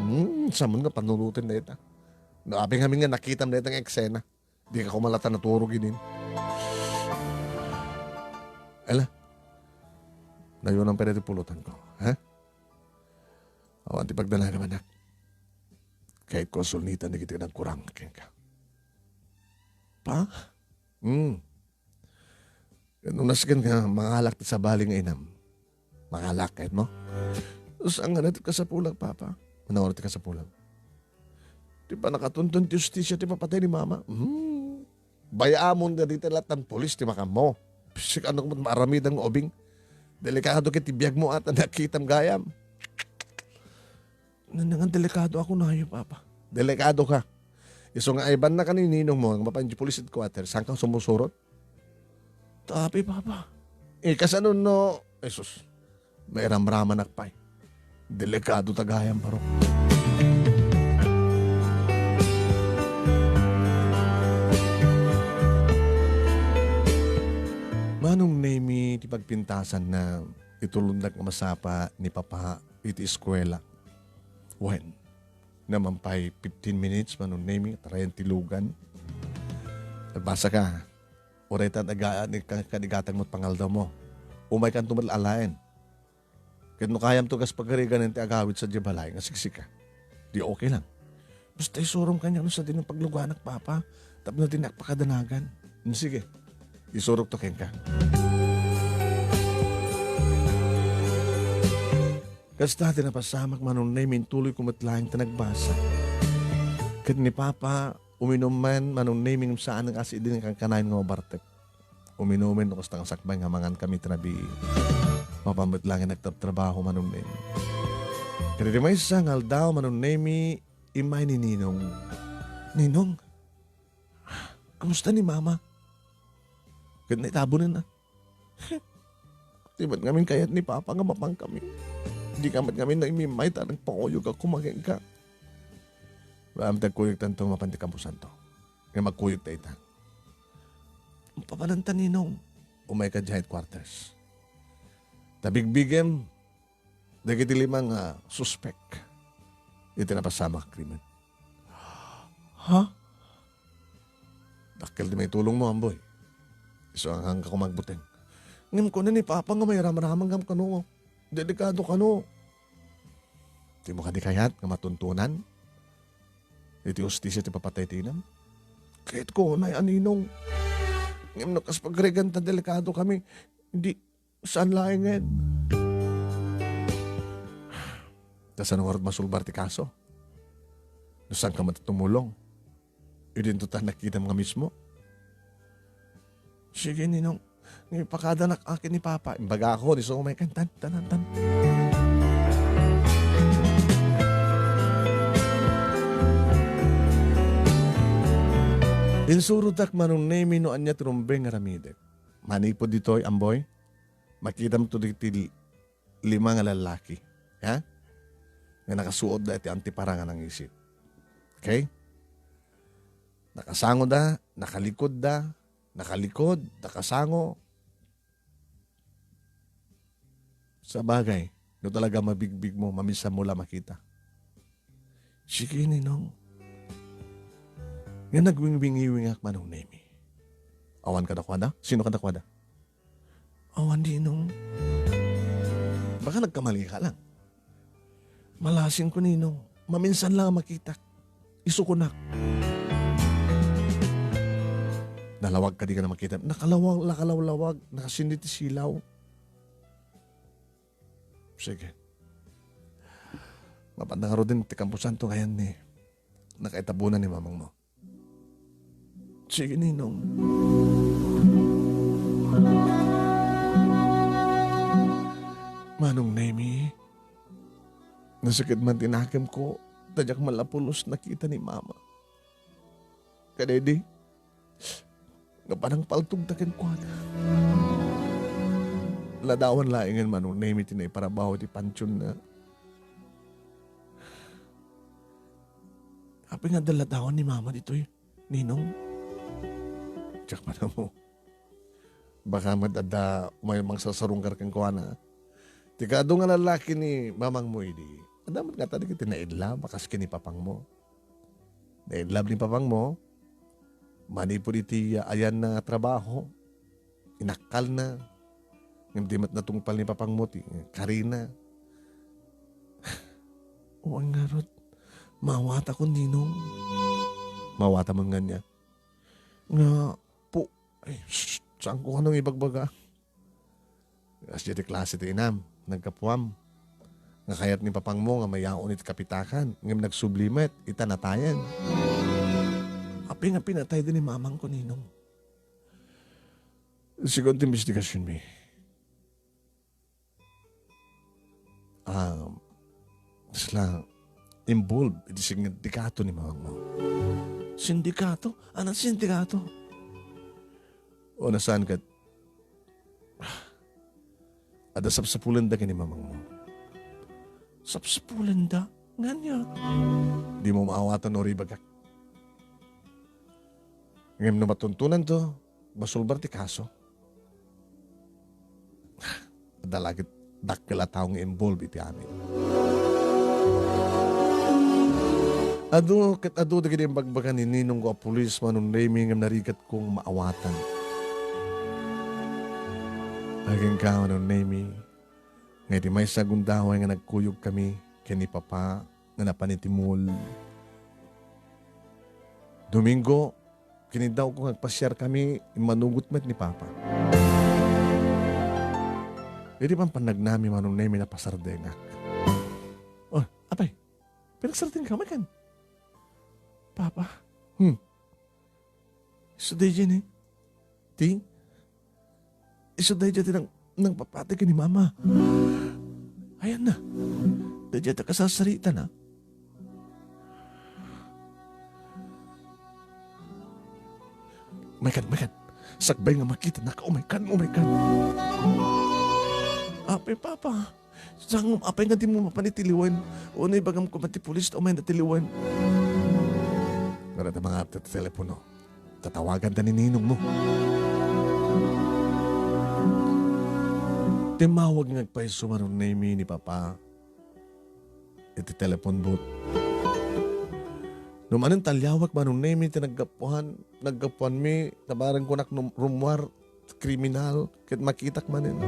Hmm, saan met nga panunoten dayta? No apay ngamin nga nakitam dayta nga eksena. Dika koma latta naturog idin. Ala, nayonan pay daytoy pulotanko, ha? Awan ti pagdanagam, anak. Kayatko a sulnitan dagiti nagkurang kenka. Pa? Hmm. Ket no nasken nga mangalak ti sabali nga inam, mangalak, kayatmo? Saan nga daytoy kasapulak, Papa? Mano ti kasapulak? Ti pannakatunton ti hustisia ti ipapatay ni Mama. Hmm. Bay-amon nga dita lattan pulis ti makammo. Sika no met maaramidan nga ubing. Delikado ket ti biagmo a ta nakitam gayam. Nannangan delikado ako nayo, Papa. Delikadoka. Isu nga aybannaka ni ninongmo nga mapan idiay police headquarters, saanka sumusurot? Tapi, Papa. Eh, kasano no, Jesus, mairamramanak pay. Delikado ta gayam, barok. Manong Nemi ti pagpintasanna, itulondak nga masapa ni Papa iti eskuela. Wen, naman pay fifteen minutes, Manong Nemi, tarayan ti lugan. Nagbasaka. Uray ta nagaan ni ka-, kanigatang met pangaldawmo. Umaykanto met alaen. Ket no kayamto kas pagarigan ti agawid sadiay balay nga siksika, di okay lang. Basta isurom kaniak no sadino pagluganak, Papa, tapno dinak pakadanagan. Hmm, sige. Isurokto kenka. Kasta ti napasamak, Manong Nemi, intuloyko met laeng ti nagbasa. Ket ni Papa, uminum man, Manong Nemi, ngem saan nga kas idi nga kankanayon nga mabartek. Uminumen no kasta nga sakbay nga mangankami ti rabii. Mapan met laeng nga nagtrabtrabaho, Manong Nemi. Ket iti maysa nga aldaw, Manong Nemi, immay ni Ninong. "Ninong, kumusta ni Mama?" Ket naitabunen a. Di met ngamin kayat ni Papa nga mapankami. Dika met ngamin naimimmay ta nagpanguyog a kumagenka. Wen, agkuyogtanto mapan ti kabusanto. Nga magkuyog ta ita. Papananta, Ninong? Umayka idiay headquarters. Ta bigbigem dagiti lima nga suspek iti napasamak a krimen. Ha? Dakkel ti maitulongmo, Amboy. Isu nga kankaka magbuteng. Ngem kuna ni Papa nga mairamramang kano. Delikado kano. Dimo kadi kayat nga matuntunan iti hustisia ti ipapatay ti inam? Kayatko unay a, Ninong. Ngem no kas pagregenta, delikado kami. Di, saan laengen? Ta saan ngarud masulbar ti kaso? No saanka met tumulong? Idinto ta nakitam nga mismo. Sige, Ninong. Ipakadanak akin ni Papa. Imbagako, ni Sumay, kan, tan, tan, tan, tan. Insurotak, Manong Nemi, no ania ti rumbeng nga aramidek. Manipud ditoy, Amboy, makitam to diti lima nga lallaki, ha? Nga nakasuotda iti antipara nga nangisit. Okay? Nakasangoda, nakalikudda, nakalikod, nakasango. Sabagay, no talaga mabigbig mo, maminsan mo la makita. Sige, Ninong. Nga nagwingwingiwingak, Manong Nemi. Awan kadakuada? Sino kadakuada? Awan, Ninong. Baka nagkamali ka lang. Malasing ko, Ninong. Maminsan lang ang makitak. Isukunak. Nalawag kadi nga makita. Nakalawag, nakalawlawag. Nakasindi ti silaw. Sige. Mapan na ngaruden ti kamposanto ngayan ni nakaitabunan ni mamang mo. Sige, Ninong. Manong Nemi, nasakit man ti nakemko, ta diak man la pulos nakita ni Mama. Kadaydi, nga panangpaltogta kenkuana. Ladawan laengen, Manong Nemi, ti naiparabaw ti pantionna. Apay nga adda ladawan ni Mama ditoy, Ninong? Diak man ammo. Baka met adda umay mangsarsarungkar kenkuana. Ti kaadu nga lallaki ni mamangmo idi, adda met ngata dagiti naidlab a kas ken ni papangmo. Naidlab ni papangmo, manipud iti ayanna nga trabaho, inakkalna. Ngem di met natungpal ni papangmo ti karina. Wen ngarud, maawatakon, Ninong. Maawatam man nganyan. Nga, pu-, ay, shh, saanko kano nga ibagbaga? Kas diay ti klase ti inam, naggapuam. Nga kayat ni papangmo nga mayaon iti kapitakan, ngem nagsubli met, ita natayen. Apay nga pinatayda ni mamangko, Ninong? Segun ti imbestigasionmi, ah, sila involved iti sindikato ni mamangmo. Sindikato? Anong sindikato? O, nasaan ket adda sapsapulenda ken ni mamangmo. Sapsapulenda? Ngania? Dimo maawatan no ibagak. Ngem no matuntonanto, masulbar ti kaso. Adda la ket dakkel a tao nga involved iti amin. Adu ket adu dagiti imbagbaga ni ninongko a pulis, Manong Nemi, ngem narigatkong maawatan. Agingga, Manong Nemi, nga iti maysa a gundaway nga nagkuyogkami ken ni Papa nga napan iti mall. Domingo, kiniddawko nga agpasiarkami, immanugot met ni Papa. Iti pampannagnami, Manong Nemi, napasardengak. Oh, apay, pinagsardengka, umaykan. Papa. Hmm. Isu daydiay ni? Ti? Isu daydiay ti nang, nangpapateg ken ni Mama. Ayanna. Daydiay ta kasasarita na. Umaykan, umaykan. Sakbay nga makita naka, umaykan, umaykan. Apay, Papa. Sangom, apay nga dimo mapan iti liwen? Uno, ibagam koma ti pulis ta umayna ti liwen. Ngara ta mangngeg ti telepono. Tatawaganta ni ninongmo. Timmawag nga agpayso, Manong Nemi, ni Papa iti telephone booth. No manen taliawak, Manong Nemi, ti naggapuan, naggapuanmi, tabareng kunak num-, rummuar, kriminal, ket makitak manen.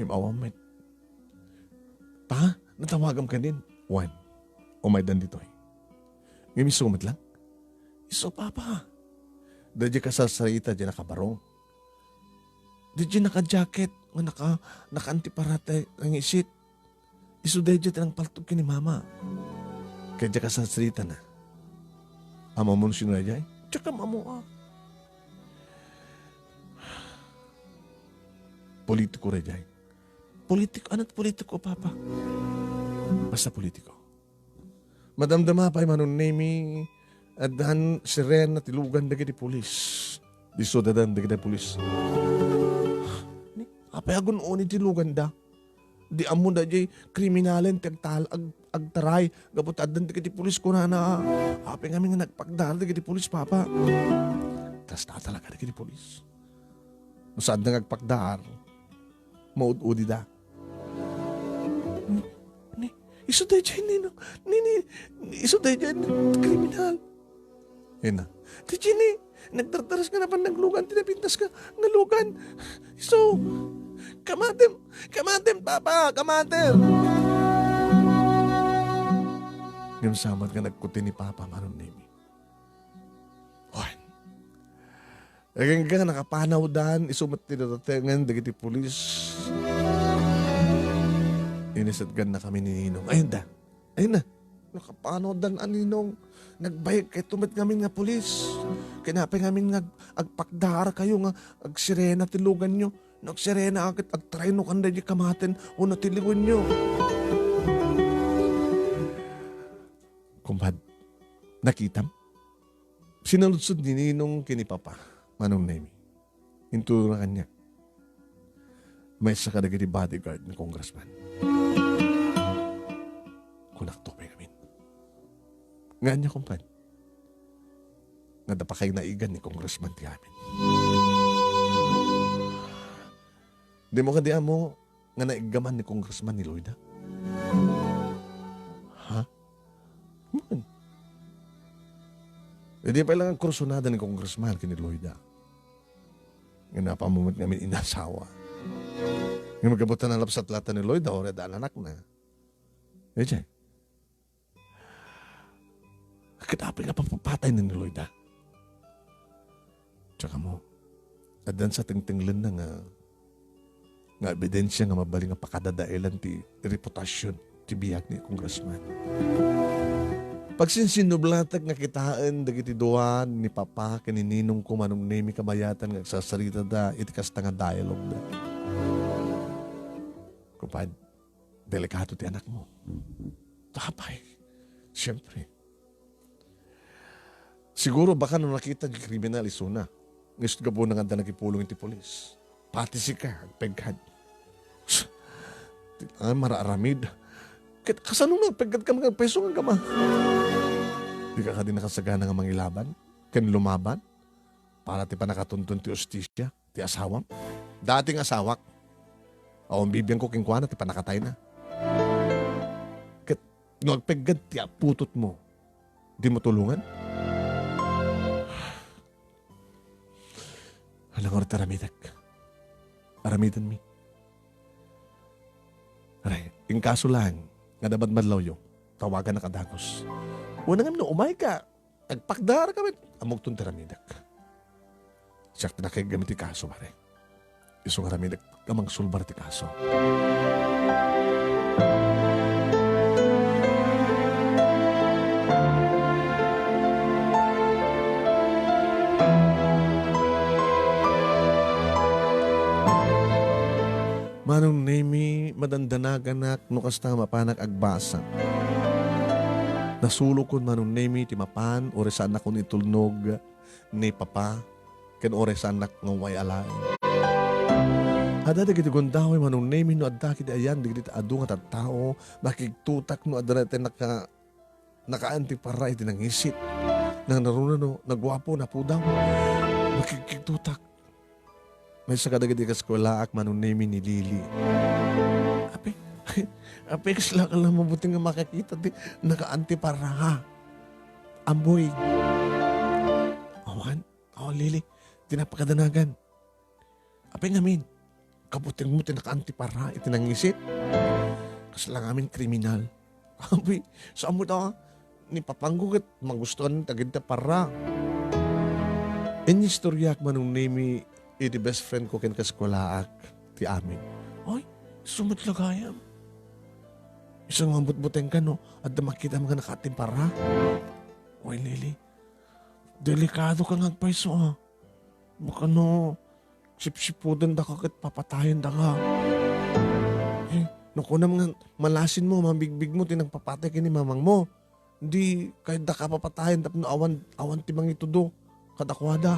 Im-awan met. Pa, natawagam kanin. Wen, umaydan ditoy. Ngem isu met lang. Isu, Papa. Daydiay kasarsarita diay nakabarong. Daydiay naka-jacket nga naka-, naka-antiparra ti nangisit. Isu daydiay ti nangpaltog ken ni Mama. Ket diay kasarsarita na. Ammom no sino daydiay? Diak ammo, a. Politiko daydiay. Politiko, ania ti politiko, Papa? Basta politiko. Madamdama pay, Manong Nemi, addan sirena ti lugan dagiti pulis. Isu addan dagiti pulis. Ni, apay agun-oni ti luganda? Di ammo daydiay kriminalen ti agtal-, ag-, agtaray gapu ta addan dagiti pulis kunana. Apay ngamin nga nagpakdar dagiti pulis, Papa? Kasta talaga dagiti pulis. No saanda nga agpakdar, maud-udida. Ni, isu daydiay, Ninong. Ni, ni, isu daydiay, kriminal. Ina. Ti Jenny, nagdardaras nga napan naglugan ti napintas nga, nga lugan. Isu, kamatem, kamatem, Papa, kamatem. Ngem sa met nga nagkuti ni Papa, Manong Nemi. Wen. Agingga nakapanawdan, isu met ti datatengen dagiti pulis. Inisatgannakami ni Ninong. Ayun da. Ayun na. Nakapanawdan a Ninong. Nagbayag kay tumet ngamin nga pulis. Ken apay ngamin nga ag-, agpakdar kayo nga agsirena ti luganyo. No agsirena ket agtarayno kan daydi kamaten wenno ti liwenyo. Kumpad, nakitam? Sinaludsod ni Ninong ken ni Papa, Manong Nemi. Intudona kaniak. Maysa kadagiti bodyguard ni Congressman. Kunakto pay ngamin. Nga ania, kumpad? Nga adda pay naigan ni Congressman ti amin. Dimo kadi ammo nga naiggaman ni Congressman ni Loida? Ha? Wen. Idi pay lang agkursunada ni Congressman ken ni Loida. Nga napamumet ngamin inasawa. Nga magkabutan na lapsat lata ni Loida, uray adda anakna. Iti. Ket apay nga papapatay ni Loida? Tsaka mo, addan sa tengtenglenna nga, nga ebidensia nga mabalin nga pakadadaelan ti reputasion ti biag ni Congressman. Pagsinsinnublatek nga kitaen dagiti dua ni Papa ken ni Ninong ko, Manong Nemi, kabayatan nga agsasaritada iti kasta nga dialogue da. Kumpad, delikado ti anakmo. Apay, siempre. Siguro baka no nakita ti kriminal isuna. Nga isut' gapuna nga adda nakipulong iti pulis. Pati sika, agpeggad. Ti, ah, maraaramid. Ket kasano nga agpeggad ka nga agpayso nga agama? Di ka kadi nakasagana nga mangilaban? Ken lumaban? Para ti pannakatunton ti hustisia? Ti asawam? Dating asawak. Awan bibiangko kenkuana ti pannakatayna. Ket no agpeggad ti aputotmo, dimo tulongan? Hala, ngarud ti aramidek. Aramidenmi. Aray, inkaso laeng nga adda madmadlawyo, tawagannak a dagus. Wen, ngem no umayka, agpakdar ka met, ammokton ti aramidek. Siak ti nakaigam iti kaso, pare. Isu nga aramidek nga mangsulbar ti kaso. Manong Nemi, madandanaganak no kasta nga mapanak agbasa. Nasulokon, Manong Nemi, ti mapan, uray saannak itulnog ni Papa, ken uray saannak nga umay alaen. Adda dagiti gundaway, Manong Nemi, no adda kadi ayan dagiti adu nga tattao, makigtutak no adda daytoy naka-, nakaantiparra iti nangisit. Nangnaruna no naguapo, napudaw. Makigkigtutak. Maysa kadagiti kaeskuelaak, Manong Nemi, ni Lily. Apay, apay, kasla ka lang mabuting nga makakita ti nakaantiparra, ha? Amboy. Awan? Oh, Lily, ti napakadanagan. Apay ngamin? Kabutengmo ti nakaantiparra iti nangisit. Kasla ngamin kriminal. Abi, saan mo ta? Ni papangko ket magustuhan dagiti parra. Inistoryak, Manong Nemi, iti best friend ko ken kaeskuelaak ti amin. Ay, isu met la gayam. Isu nga butbutengka no adda makitam nga nakaantiparra. Oy, Lily, delikado ka nga agpayso, ah. Baka no, sipsipuden daka ket papatayen daka. Eh, no kunam nga malasin mo, mabigbig mo ti nagpapatay ken ni mamang mo. Di, kayat daka papatayen tapno awan, awan ti mangitudo kadakuada.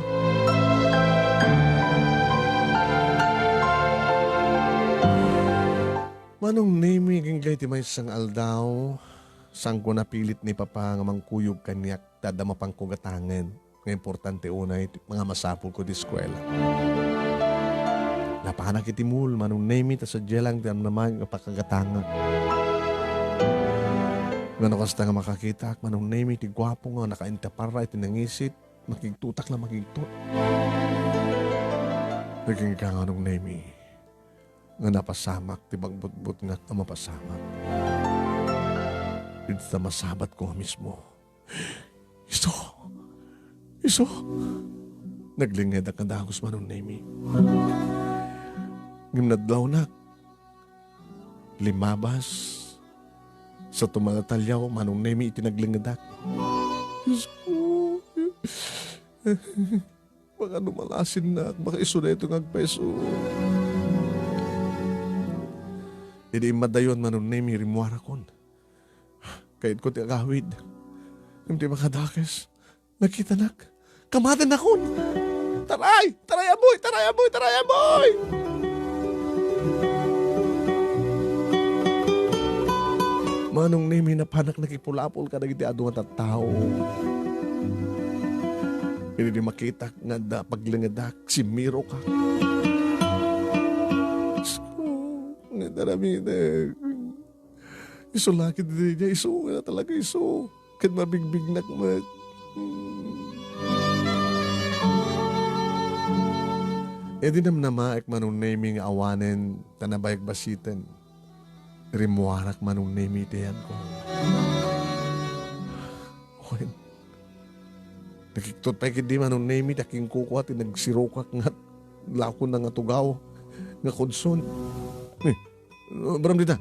Manong Nemi, agingga iti maysa nga aldaw, saanko napilit ni Papa nga mangkuyog kaniak ta adda mapangko gatangen nga importante unay ti mga masapulko ti eskuela. Napanak iti mall, Manong Nemi, ta sadiay lang ti namnama nga pakagatangak. Ngano kasta nga makakitaak, Manong Nemi, ti guapo nga nakaantiparra iti nangisit, makigtutak la makigtut. Agingga, Manong Nemi, nga napasamak ti pagbutbutengak a mapasamak. Idi ta masabatko a mismo. Isu! Isu! Naglingedak nga dagus, Manong Nemi. Ngem nadlawnak. Limmabas. Sa tumalataliaw, Manong Nemi, iti naglingedak. Isu! Baka no malasinnak, baka isu daytoy nga agpayso. Idi immadayon, Manong Nemi, rimmuarakon. Kayatko ti agawid. Ngem ti makadakes, nakitanak. Kamatennakon. Taray! Taray, amoy! Taray, amoy! Taray, amoy! Manong Nemi, napanak nakipulapol kadagiti adu nga tattao. Idi makitak nga adda paglingedak, simmirokak. Diyos ko, nga daramitek. Isu la ketdi daydiay, isu nga talaga, isu. Ket mabigbignak met. Hmm. Idi namnamaek, Manong Nemi, nga awanen ta nabayag basiten, rimmuarak, Manong Nemi, iti ayanko. Wen, nakiktot pay ketdi, Manong Nemi, ta kinkukua ti nagsirokak nga lakona nga tugaw nga kudson. Eh, Abraham dita.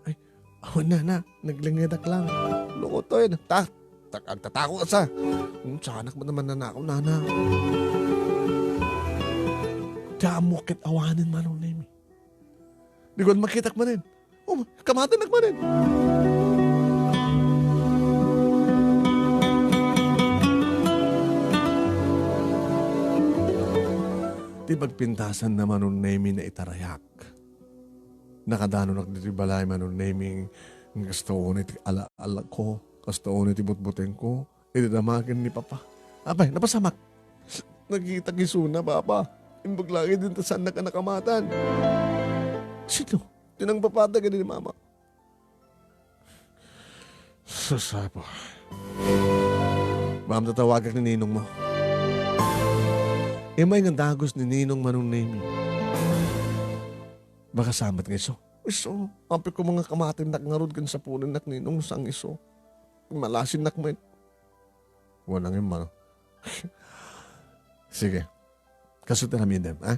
Ay, awan, nana, naglingedak lang. Loko to, eh. Ta-, ta-, agtatako sa. Hmm, sanak mo naman nanakaw, nana. Damo ket awanen, Manong Nemi. Di ko makitak manen. Oh, kamatennak manen. Ti pagpintasan na, Manong Nemi, naitarayak. Nakadanonak ditoy balay, Manong Nemi, nga kasta unay ti ala-alako, kasta unay ti butbutengko, idi damagen ni Papa. Apay, napasamak. Nakitak isuna, Papa. Imbag lagi din ta saannak a nakamatan. Sino? Ti nangpapatay ken ni Mama. Sus, Apo. Ma'am, tatawagak ni ninong mo. Immay nga dagus ni ninong, Manong Nemi. Baka samat nga isu. Isu, apay ko nga kamatennak ngarud ken sapunennak ninong sang isu. Malasinnak met. Wala nga, ma. Sige. Kaso ti aramidem, ha?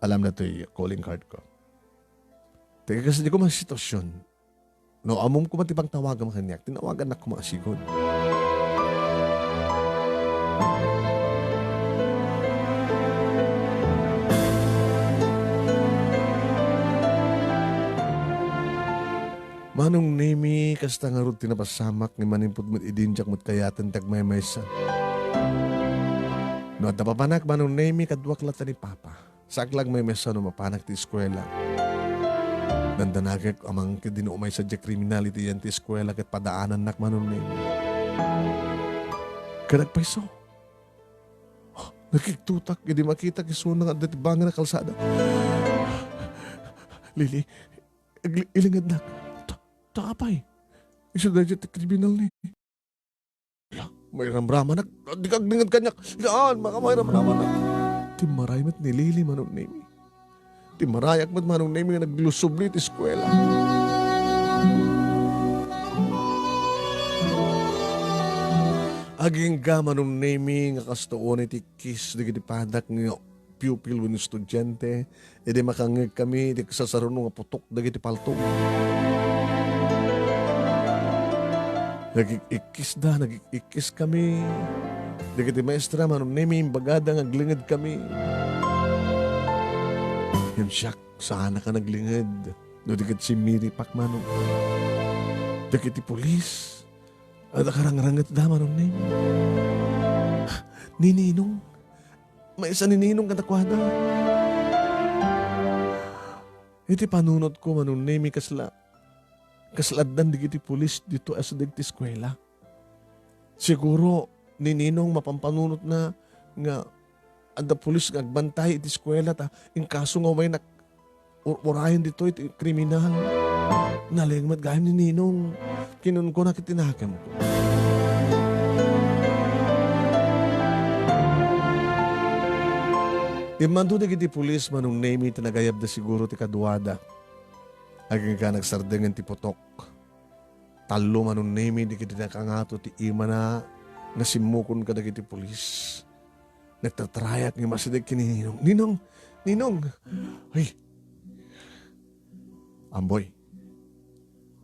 Alam na to'y calling card ko. Taga kas di ko man sitwasyon. No, ammom ko man ti pangtawagam kaniak, tinawagannak ko man a sigud. Manong Nemi, kasta ngarud ti napasamak nga manipud met idin diak met kayaten ti agmaymaysa. No adda papanak, Manong Nemi, kaduak latta ni Papa. Saklagmaymaysa no mapanak ti eskuela. Dandanagek a mangkidino umay sadiay kriminal iti yan ti eskuela ket padaanannak, Manong Nemi. Ket agpayso. Nakigtutak idi makitak isuna nga adda ti bangin a kalsada. Lili, Agli-, ilingednak. Ta, ta apay? Isu daydiay ti kriminal ni. La, mairamramanak. Dika aglinged kaniak. Yan, maka mairamramanak. Timmaray met ni Lili, Manong Nemi. Ti marayak met, Manong Nemi, nga naglusubli ti eskuela. Agingga, Manong Nemi, nga kasta unay ti ikkis dagiti padak nga pupil wenno estudiante, idi makangngeg kami iti agsasaruno nga putok dagiti palto. Nagik-ikkisda, nagik-ikkis kami. Dagiti maestra, Manong Nemi, imbagada nga aglinged kami. Ngem siak, saanaka naglinged. No di ket simmiripak, Manong. Dagiti pulis, adda karangrangetda, Manong Nemi. Ni Ninong. Maysa ni Ninong kadakuada. Iti panunotko, Manong Nemi, kasla, kasla addan dagiti pulis ditoy asideg ti eskuela. Siguro, ni Ninong mapampanunotna nga adda pulis nga agbantay iti eskuela ta inkaso nga umaynak ur-urayen ditoy ti kriminal. Naleng met gayam ni Ninong. Kinunkuna ket tinakemko. Immando dagiti pulis, Manong Nemi, ti nagayabda siguro ti kaduada. Agingga, nagsardengen ti putok. Tallo, Manong Nemi, dagiti nakangato ti imana nga simmukon kadagiti pulis. Nagtatarayak nga masideg ken ni Ninong. "Ninong! Ninong!" "Ay! Amboy,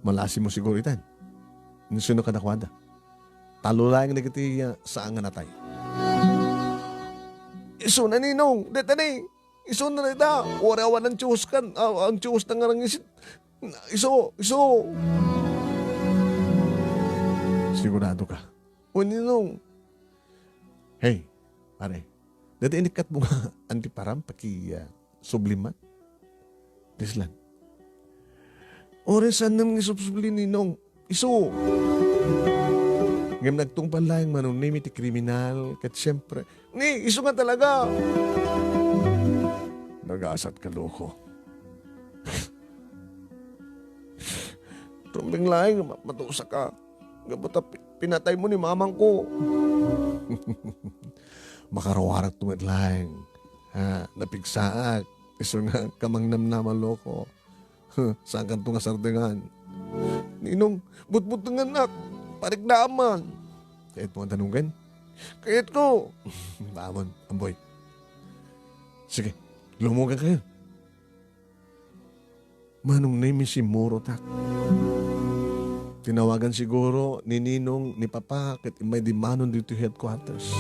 malasimo siguro itan. Insino kadakuada?" "Tallo laeng dagiti, ah, saan nga natay." "Isuna, Ninong! Dayta ni! Isuna dayta! Uray awan antiuskan, ah, antiusna nga nangisit. Isu! Isu!" "Sigurado ka?" "O, Ninong." "Hey, pare, dayta inikkatmo nga antiparam, paki, ah, sublim man?" Dislan. "Uray saanna nga isubsubli, Ninong. Isu." Ngem nagtungpal laeng, Manong Nemi, ti kriminal, ket siempre, "Ni, isu nga talaga." "Nagasatka, loko. Rumbeng laeng nga ma-, matusaka. Gapu ta pi-, pinataymo ni mamangko." "Makaruarakto met laeng. Ha, napigsaak. Isu nga kamangnamnama, loko. Saankanto nga sardengan." "Ninong, butbutengennak. Pariknaan man." "Kayatmo nga danonggen?" "Kayatko." "Amon, amboy. Sige, lumogankayon." Manong Nemi, simmurotak. Tinawagan siguro ni Ninong ni Papa ket immay dimmanon ditoy headquarters.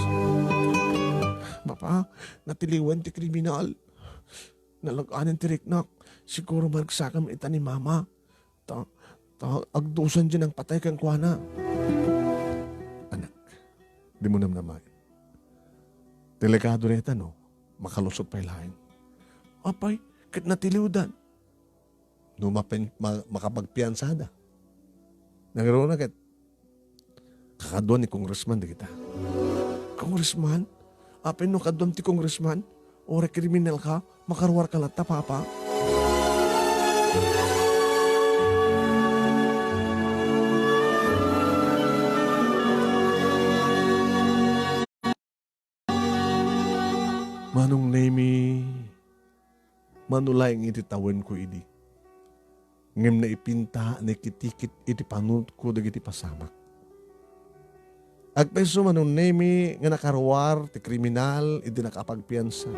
"Papa, natiliwen ti kriminal. Nalaglagan ti riknak. Siguro maragsakan ita ni Mama. Ta, ta agdusan diay nangpatay kenkuana." "Anak, dimo namnamaen. Delikado dayta no makalusot pay laeng." "Apay, ket natiliwdan?" "No mapen-, ma-, makapagpiansada." Nangruna ket kakadua ni Congressman dagita. "Congressman? Apay no kaduam ti Congressman? Uray kriminal ka, makaruar ka latta, Papa." Manong Nemi, mano laeng iti tawenko idi. Ngem naipinta, naikitikit iti panunotko dagiti pasamak. Agpayso, Manong Nemi, nga nakaruar ti kriminal idi nakapagpiansa.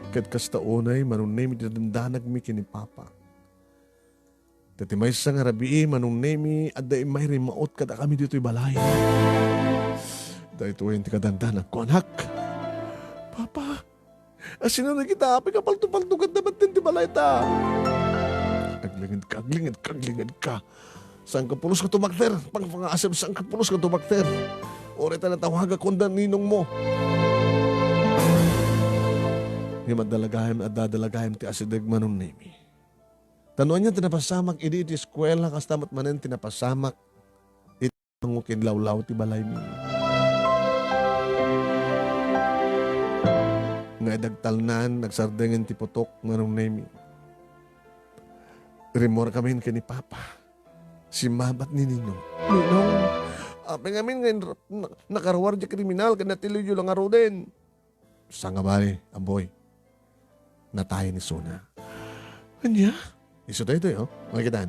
Ket kasta unay, Manong Nemi, ti dandanagmi ken ni Papa. Ta ti maysa nga rabii, Manong Nemi, adda immay rimmaut kadakami ditoy balay. Daytoyen ti kadandanagko, anak. Papa, asino dagita? Apay nga palto-palto ket nabatten ti balayta? Aglingedka, aglingedka, aglingedka. Saanka pulos nga tumakder, pangpangasem, saanka pulos nga tumakder. Uray ta natawagak kunda ninongmo. Ngem adda la gayam, adda la gayam ti asideg, Manong Nemi. Ta no ania ti napasamak idi iti eskuela, kasta met manen ti napasamak iti pango ken lawlaw ti balaymi. Nga idi agtalnan, nagsardengen ti putok, Manong Nemi. Rimmuarkamin ken ni Papa. Simmabat ni Ninong. "Ninong, apay ngamin nga inra-, na-, nakaruar diay kriminal ken natiliwyo la ngaruden?" Sangabali, Amboy. Natayen isuna. Ania? Isu daytoy, oh. Makitaan.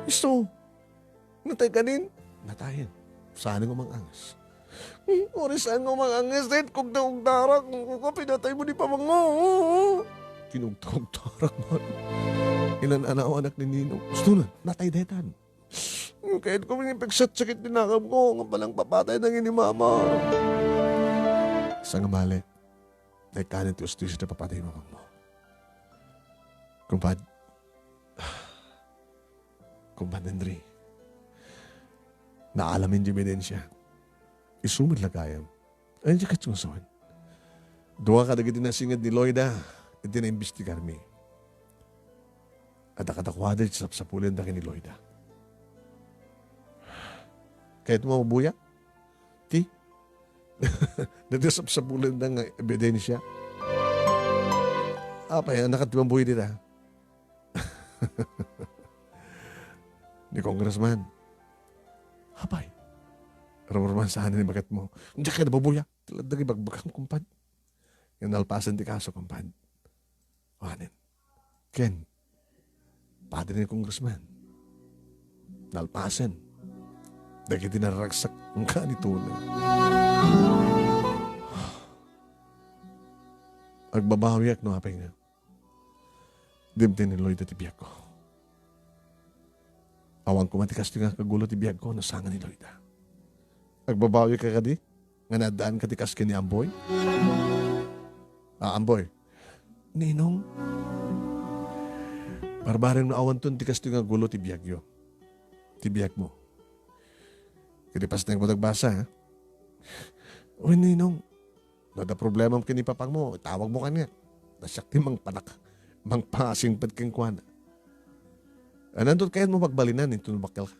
Isu. Natay kanin? Natayen. Saan nga umanganges? Hmm, uri saan nga umanganges? Dahil kugda-ugdarak. Kung ka pinatay mo ni Pamang mo. Kinugda-ugdarak man. Ilan anaw anak ni Nino. Gusto na. Natay detan. Kayat ko nga ipigsatsakit ti nakam ko, nga palang papatay na ni Mama. Sangabali, naikanen ti ustisio ti papatay ni Mamang mo. Kumpad, Kumpad Henry, naalamin ti ebidensya. Isu met la gayam. Ay, di ka tungsuan. Dua kadagiti nasinged ni Loida, iti naimbestigarmi. Adda kadakuada iti sapsapulenda ken ni Loida. Kayat mo mabuya? Ti? Dati sapsapulenda nga ebidensya. Apay, anak at mabuya dita. Ni Congressman. Apay. Rumurman saan ni bagat mo. Diak kayat mabuya. Talaga ibagbagam, kumpad. Yung nalpasan ti kaso, kumpad. Awanen. Ken, padi ni Congressman. Nalpasen. Dagiti naragsak, ang kanituna. Agbabawiak no apay nga. Dimtiniloy ti biagko. Awan koma ti kastoy nga kagulo ti biagko no saan ni Loida. Agbabawi ka kadi? Nga naddaan ka ti kas ken ni Amboy? Ah, Amboy. Ninong, barbareng no awanton ti kastoy nga gulo ti biagyo. Ti biagmo. Kadi pas na yung agbasa, ha? Uy, Ninong, no adda problemam ken ni papangmo, itawagmo kaniak. Ta siak ti mangpanak-, mangpasingpet kenkuana. Ananto kayatmo pagbalinan, inton bakkel ka?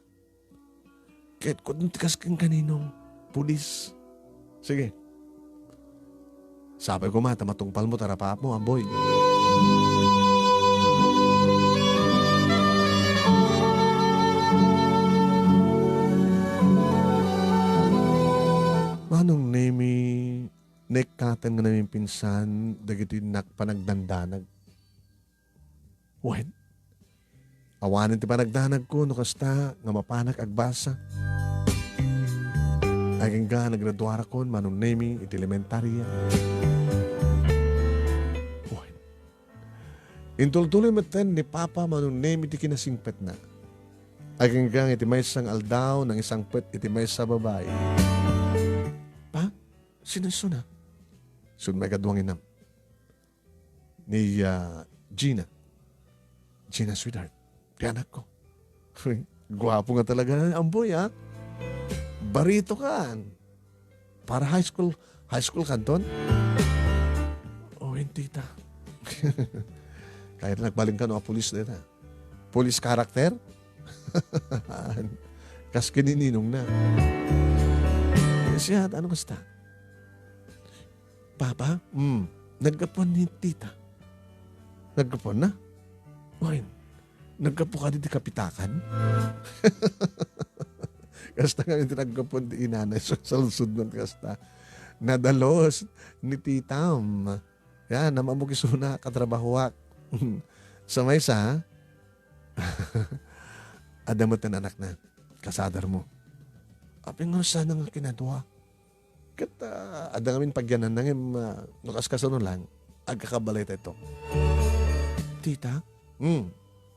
Ket kudin ti kas ken kaninong pulis. Sige. Sapay koma ta matungpalmo ta rapaapmo, Amboy. Manong Nemi, naikkaten nga namimpinsan dagiti nak-, panagdandanag. Wen, awanen ti panagdanagko no kasta nga mapanak agbasa. Agingga nagraduarakon, Manong Nemi, iti elementaria. Wen, intultuloy metten ni Papa, Manong Nemi, ti kinasingpetna. Agingga iti maysa nga aldaw, nangisangpet iti maysa a babai. Pa, sino isuna? Sud may kaduanginam. Ni, ah, Gina. Gina, sweetheart. Ti anakko. Uy, guapo nga talaga, Amboy, ah. Barito kan. Para high school, high school kanton? O, hindi ta. Kaya nagbaling ka, no, a pulis na ta. Police character? Kas kinininong na. Siya, ano kasta? Papa? Hmm. Naggapuan ni tita. Naggapuan na? Wen, naggapu ka di kapitakan? Kasta nga iti naggapuan ti inanay, so, saludsod man kasta. Nadalos ni titam. Yan, namamugisuna, katrabahuak. Sa maysa, adda met ti anakna, kasadar mo. Apay nga sana nga kinadua? Ket, ah, adda ngamin pagyananna ngem, ah, no kas-, kasano lang, agkakabalay tayo. Tita? Hmm.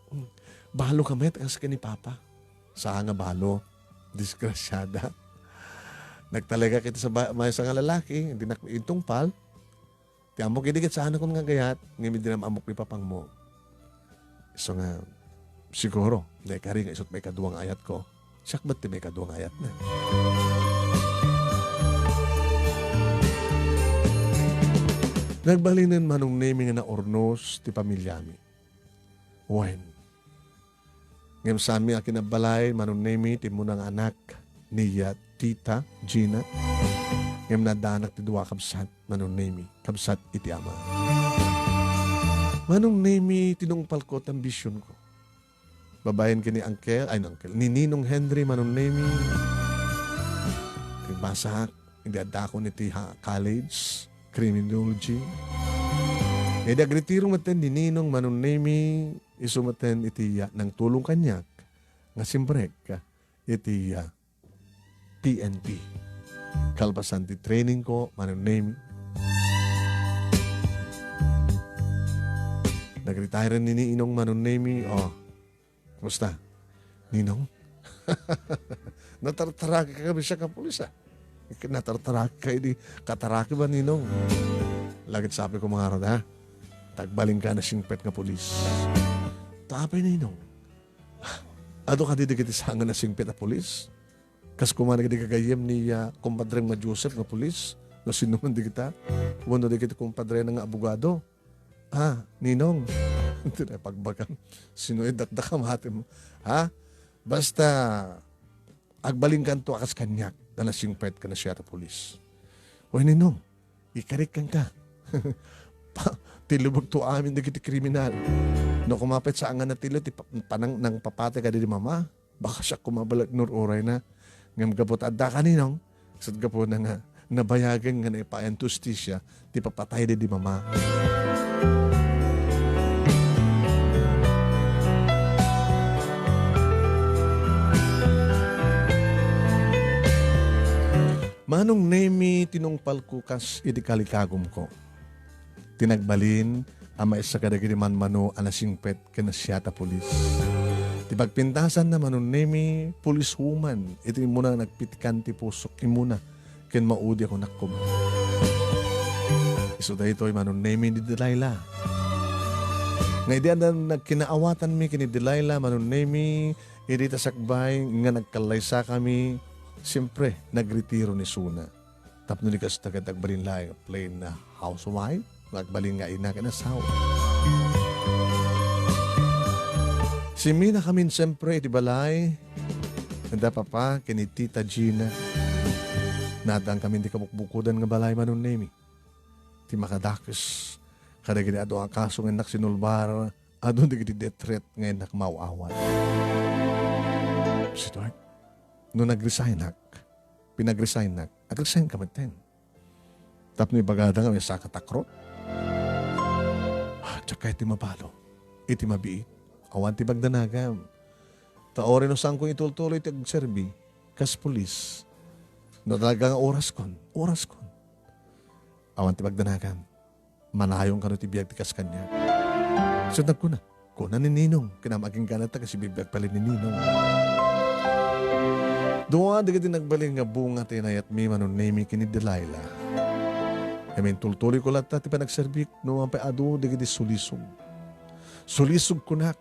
Hmm. Balo ka met, kas ken ni Papa. Saan nga balo? Disgrasyada. Nagtalek ka iti sa ba-, maysa nga lalaki, hindi nak-, intungpal. Ti ammok idi ket saanakon nga agayat, ngem idi nam-ammok ni papangmo. Isu nga, siguro, naikari nga isut' maikadua nga ayatko, siak met ti maikadua nga ayatna. Nagbalinen Manong Nemi nga naurnos ti pamilyami. Wen, ngem saanmi a kinabbalay, Manong Nemi, ti immuna nga anak ni, ah, Tita Gina. Ngem naddaanak ti dua a kabsat, Manong Nemi, kabsat iti ama. Manong Nemi, tinungpalko ti ambisionko. Babaen ken ni Uncle, ay, ni Uncle, ni Ninong Henry, Manong Nemi. Nagbasaak, Di addakon iti ha-, college, criminology. Idi agretiro metten ni Ninong Manong Nemy, isu metten iti, ah, nangtulong kaniak nga simrek iti, ah, P N P. Kalpasan ti training ko, Manong Nemy. Nag-retire ni Ninong Manong Nemy, oh, Kumusta, Ninong? Natartaraki ka kami siya ka pulis, ah. Natartaraki ka idi kataraki ba, Ninong? Lagit sabi ko, mga rod, ha? Tagbalin ka na singpet nga pulis. Tapay, Ninong. Adu ka di dagiti sanga na singpet a pulis? Kas kumana di gagayyem ni, ah, kumpadre nga Joseph nga pulis? No sino man di kita? Wano di kita kumpadre nga abogado? Ah, Ninong. Iti na pagbagam. Sino yung dakdakam atim? Ha? Basta, agbalinkanto a kas kaniak, ta nasingpet ka na siya ta pulis. Uy, Ninong, ikarik kan ka. Pa, tilubog to amin dagiti kriminal. No kumapit sa angan na tilo, ti pa-, panang nang papatay ka di mama. Baka siya kumabalat no uray na. Ngem gapu ta adda ka, Ninong, isut' gapuna nga nabayagen nga naipayan ti hustisia ti papatay daydi mama. Manong Nemy, tinungpalko kas iti kalikagumko. Ti nagbalin a maisa kadagiti manmano a nasingpet ken siak a pulis. Ti pagpintasanna, Manong Nemy, policewoman iti immuna nagpitikan ti pusok immuna ken maudi a kunak koma. Isu daytoy, Manong Nemy, ni Delilah. Nga idi adda nagkinaawatanmi ken ni Delilah, Manong Nemy, idi ta sakbay nga nagkallaysakami, siempre, nagretiro ni Suna. Tapno di kasta ket agbalin laeng a plain a housewife, nga agbalin nga ina ken asawa. Simminakamin siempre iti balay, ken da Papa ken ni Tita Gina. Naaddaankamin ti kabukbukodan nga balay, Manong Nemy. Ti makadakes kadagiti adu a kaso nga innak sinulbar, adu dagiti death threat nga innak maaw-awat. Sweetheart, no nagresignak, pinagresignak, agresign ka metten. Tapno ibagada nga may saka takrot. Ah, diak kayat ti mabalo. Iti mabiit, awan ti pagdanagam. Ta uray no saanko itultuloy ti agserbi kas pulis, no talaga nga oraskon, oraskon. Awan ti pagdanagam. Manayon kano ti biag ti kas kaniak. Ket nagkuna, kuna ni Ninong, kinam-, agingga ta kas ibibiag pay ni Ninong. Dua dagiti nagbalin nga bunga ti inayatmi, Manong Nemy ken ni Delilah. Ngem intultuloyko latta ti panagserbik no mapan pay adu dagiti sulisog. Sulisog kunak,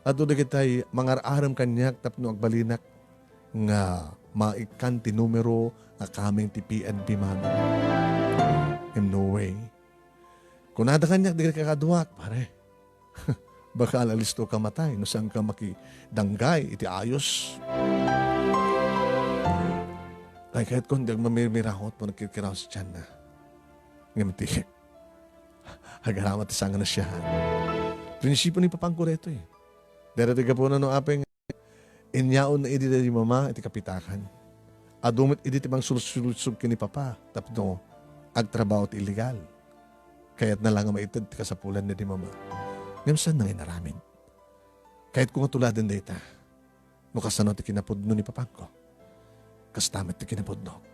adu dagiti mangar-arem kaniak tapno agbalinak nga maikkan ti numero nga kameng ti P N P man. Ngem no way. Kunada kaniak dagiti kakaduak, pare. Baka alisto ka matay no saanka makidanggay iti ayos. Ay, kayat kon di agmamimirahot mo nagkirkiraw sa tiyan na. Ngem ti, agarama ti sanga na siya. Prinsipyo ni papangko daytoy. Daytoy ti gapuna no apay nga inyaonna idi daydi mama iti kapitakan. Adu met idi ti pangsulsulisog ken ni papa tapno agtrabaho ti illegal. Kayatna la nga maited ti kasapulan daydi mama. Ngem saan nga inaramid? Kayatko nga tuladen dayta. No kasano ti kinapudno ni papangko, kasta met ti kinapudnok.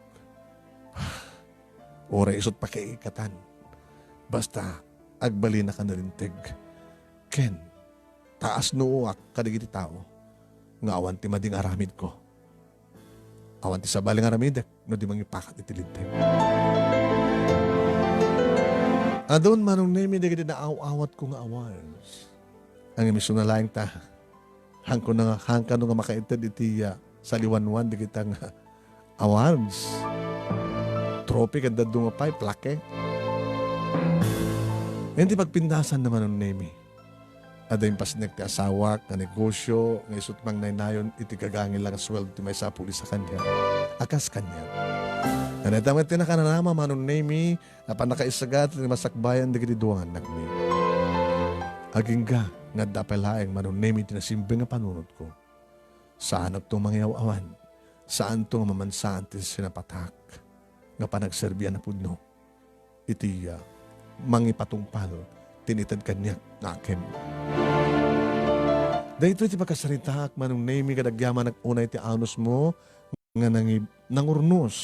Uray isut' pakikatan, basta agbalinaka nalinteg. Ken taas nooak kadagiti tao nga awan ti madi nga aramidko. Awan ti sabali nga aramidek no di mangipakat iti linteg. Adun, Manong Nemy, dagiti naaw-awatko nga awards. Ngem isuna laeng ta, haanko nga, haan kano nga makaited iti, ah, saliwanwan dagita nga awards. Trophy ken dadduma pay, plaque. Iti pagpintasanna, Manong Nemy, adda impasnek ti asawak nga negosyo nga isut' mangnaynayon iti gagangilla nga sueldo ti maysa a pulis a kaniak. A kas kaniak. Ken dayta met ti nakananama, Manong Nemy, a pannakaisagat ti masakbayan dagiti dua nga annakmi. Agingga nga adda pay laeng, Manong Nemy, ti nasimbeng a panunotko. Saanakto mangiyaw-awan. Saanto nga mamansaan ti sinapatak. nga panagserbian a pudno iti, ah, mangipatungpal ti inted kaniak nga akem. Daytoy ti pakasaritaak, Manong Nemy, kadagyaman unay ti anusmo nga nangi-, nangurnos.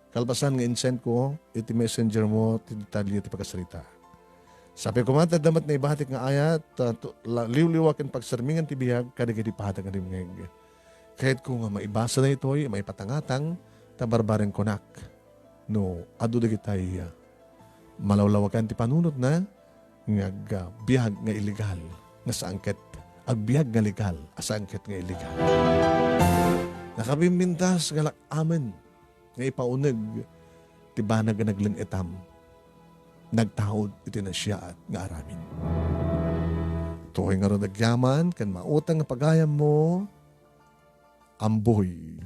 Kalpasan nga insend ko iti messenger mo ti detalye ti pakasarita. Sapay koma ti adda met naibatik nga ayat, ah, to-, la-, liwliwa ken pagsermingan ti biag kadagiti padagiti dumngeg. Kayatko nga maibasa daytoy, maipatangatang, ta barbareng kunak. No, adu dagitay, ah, malawlawagan ti panunotna, nga ag-, ah, biag nga illegal, nga saan ket agbiag nga legal, a saan ket nga illegal. Nakabimbintas nga lak-amen nga ipauneg ti banag nga nagleng-etam, nagtaud iti nasiaat nga aramid. Tuoy ngarud agyaman ken mautang nga pagayammo, Amboy.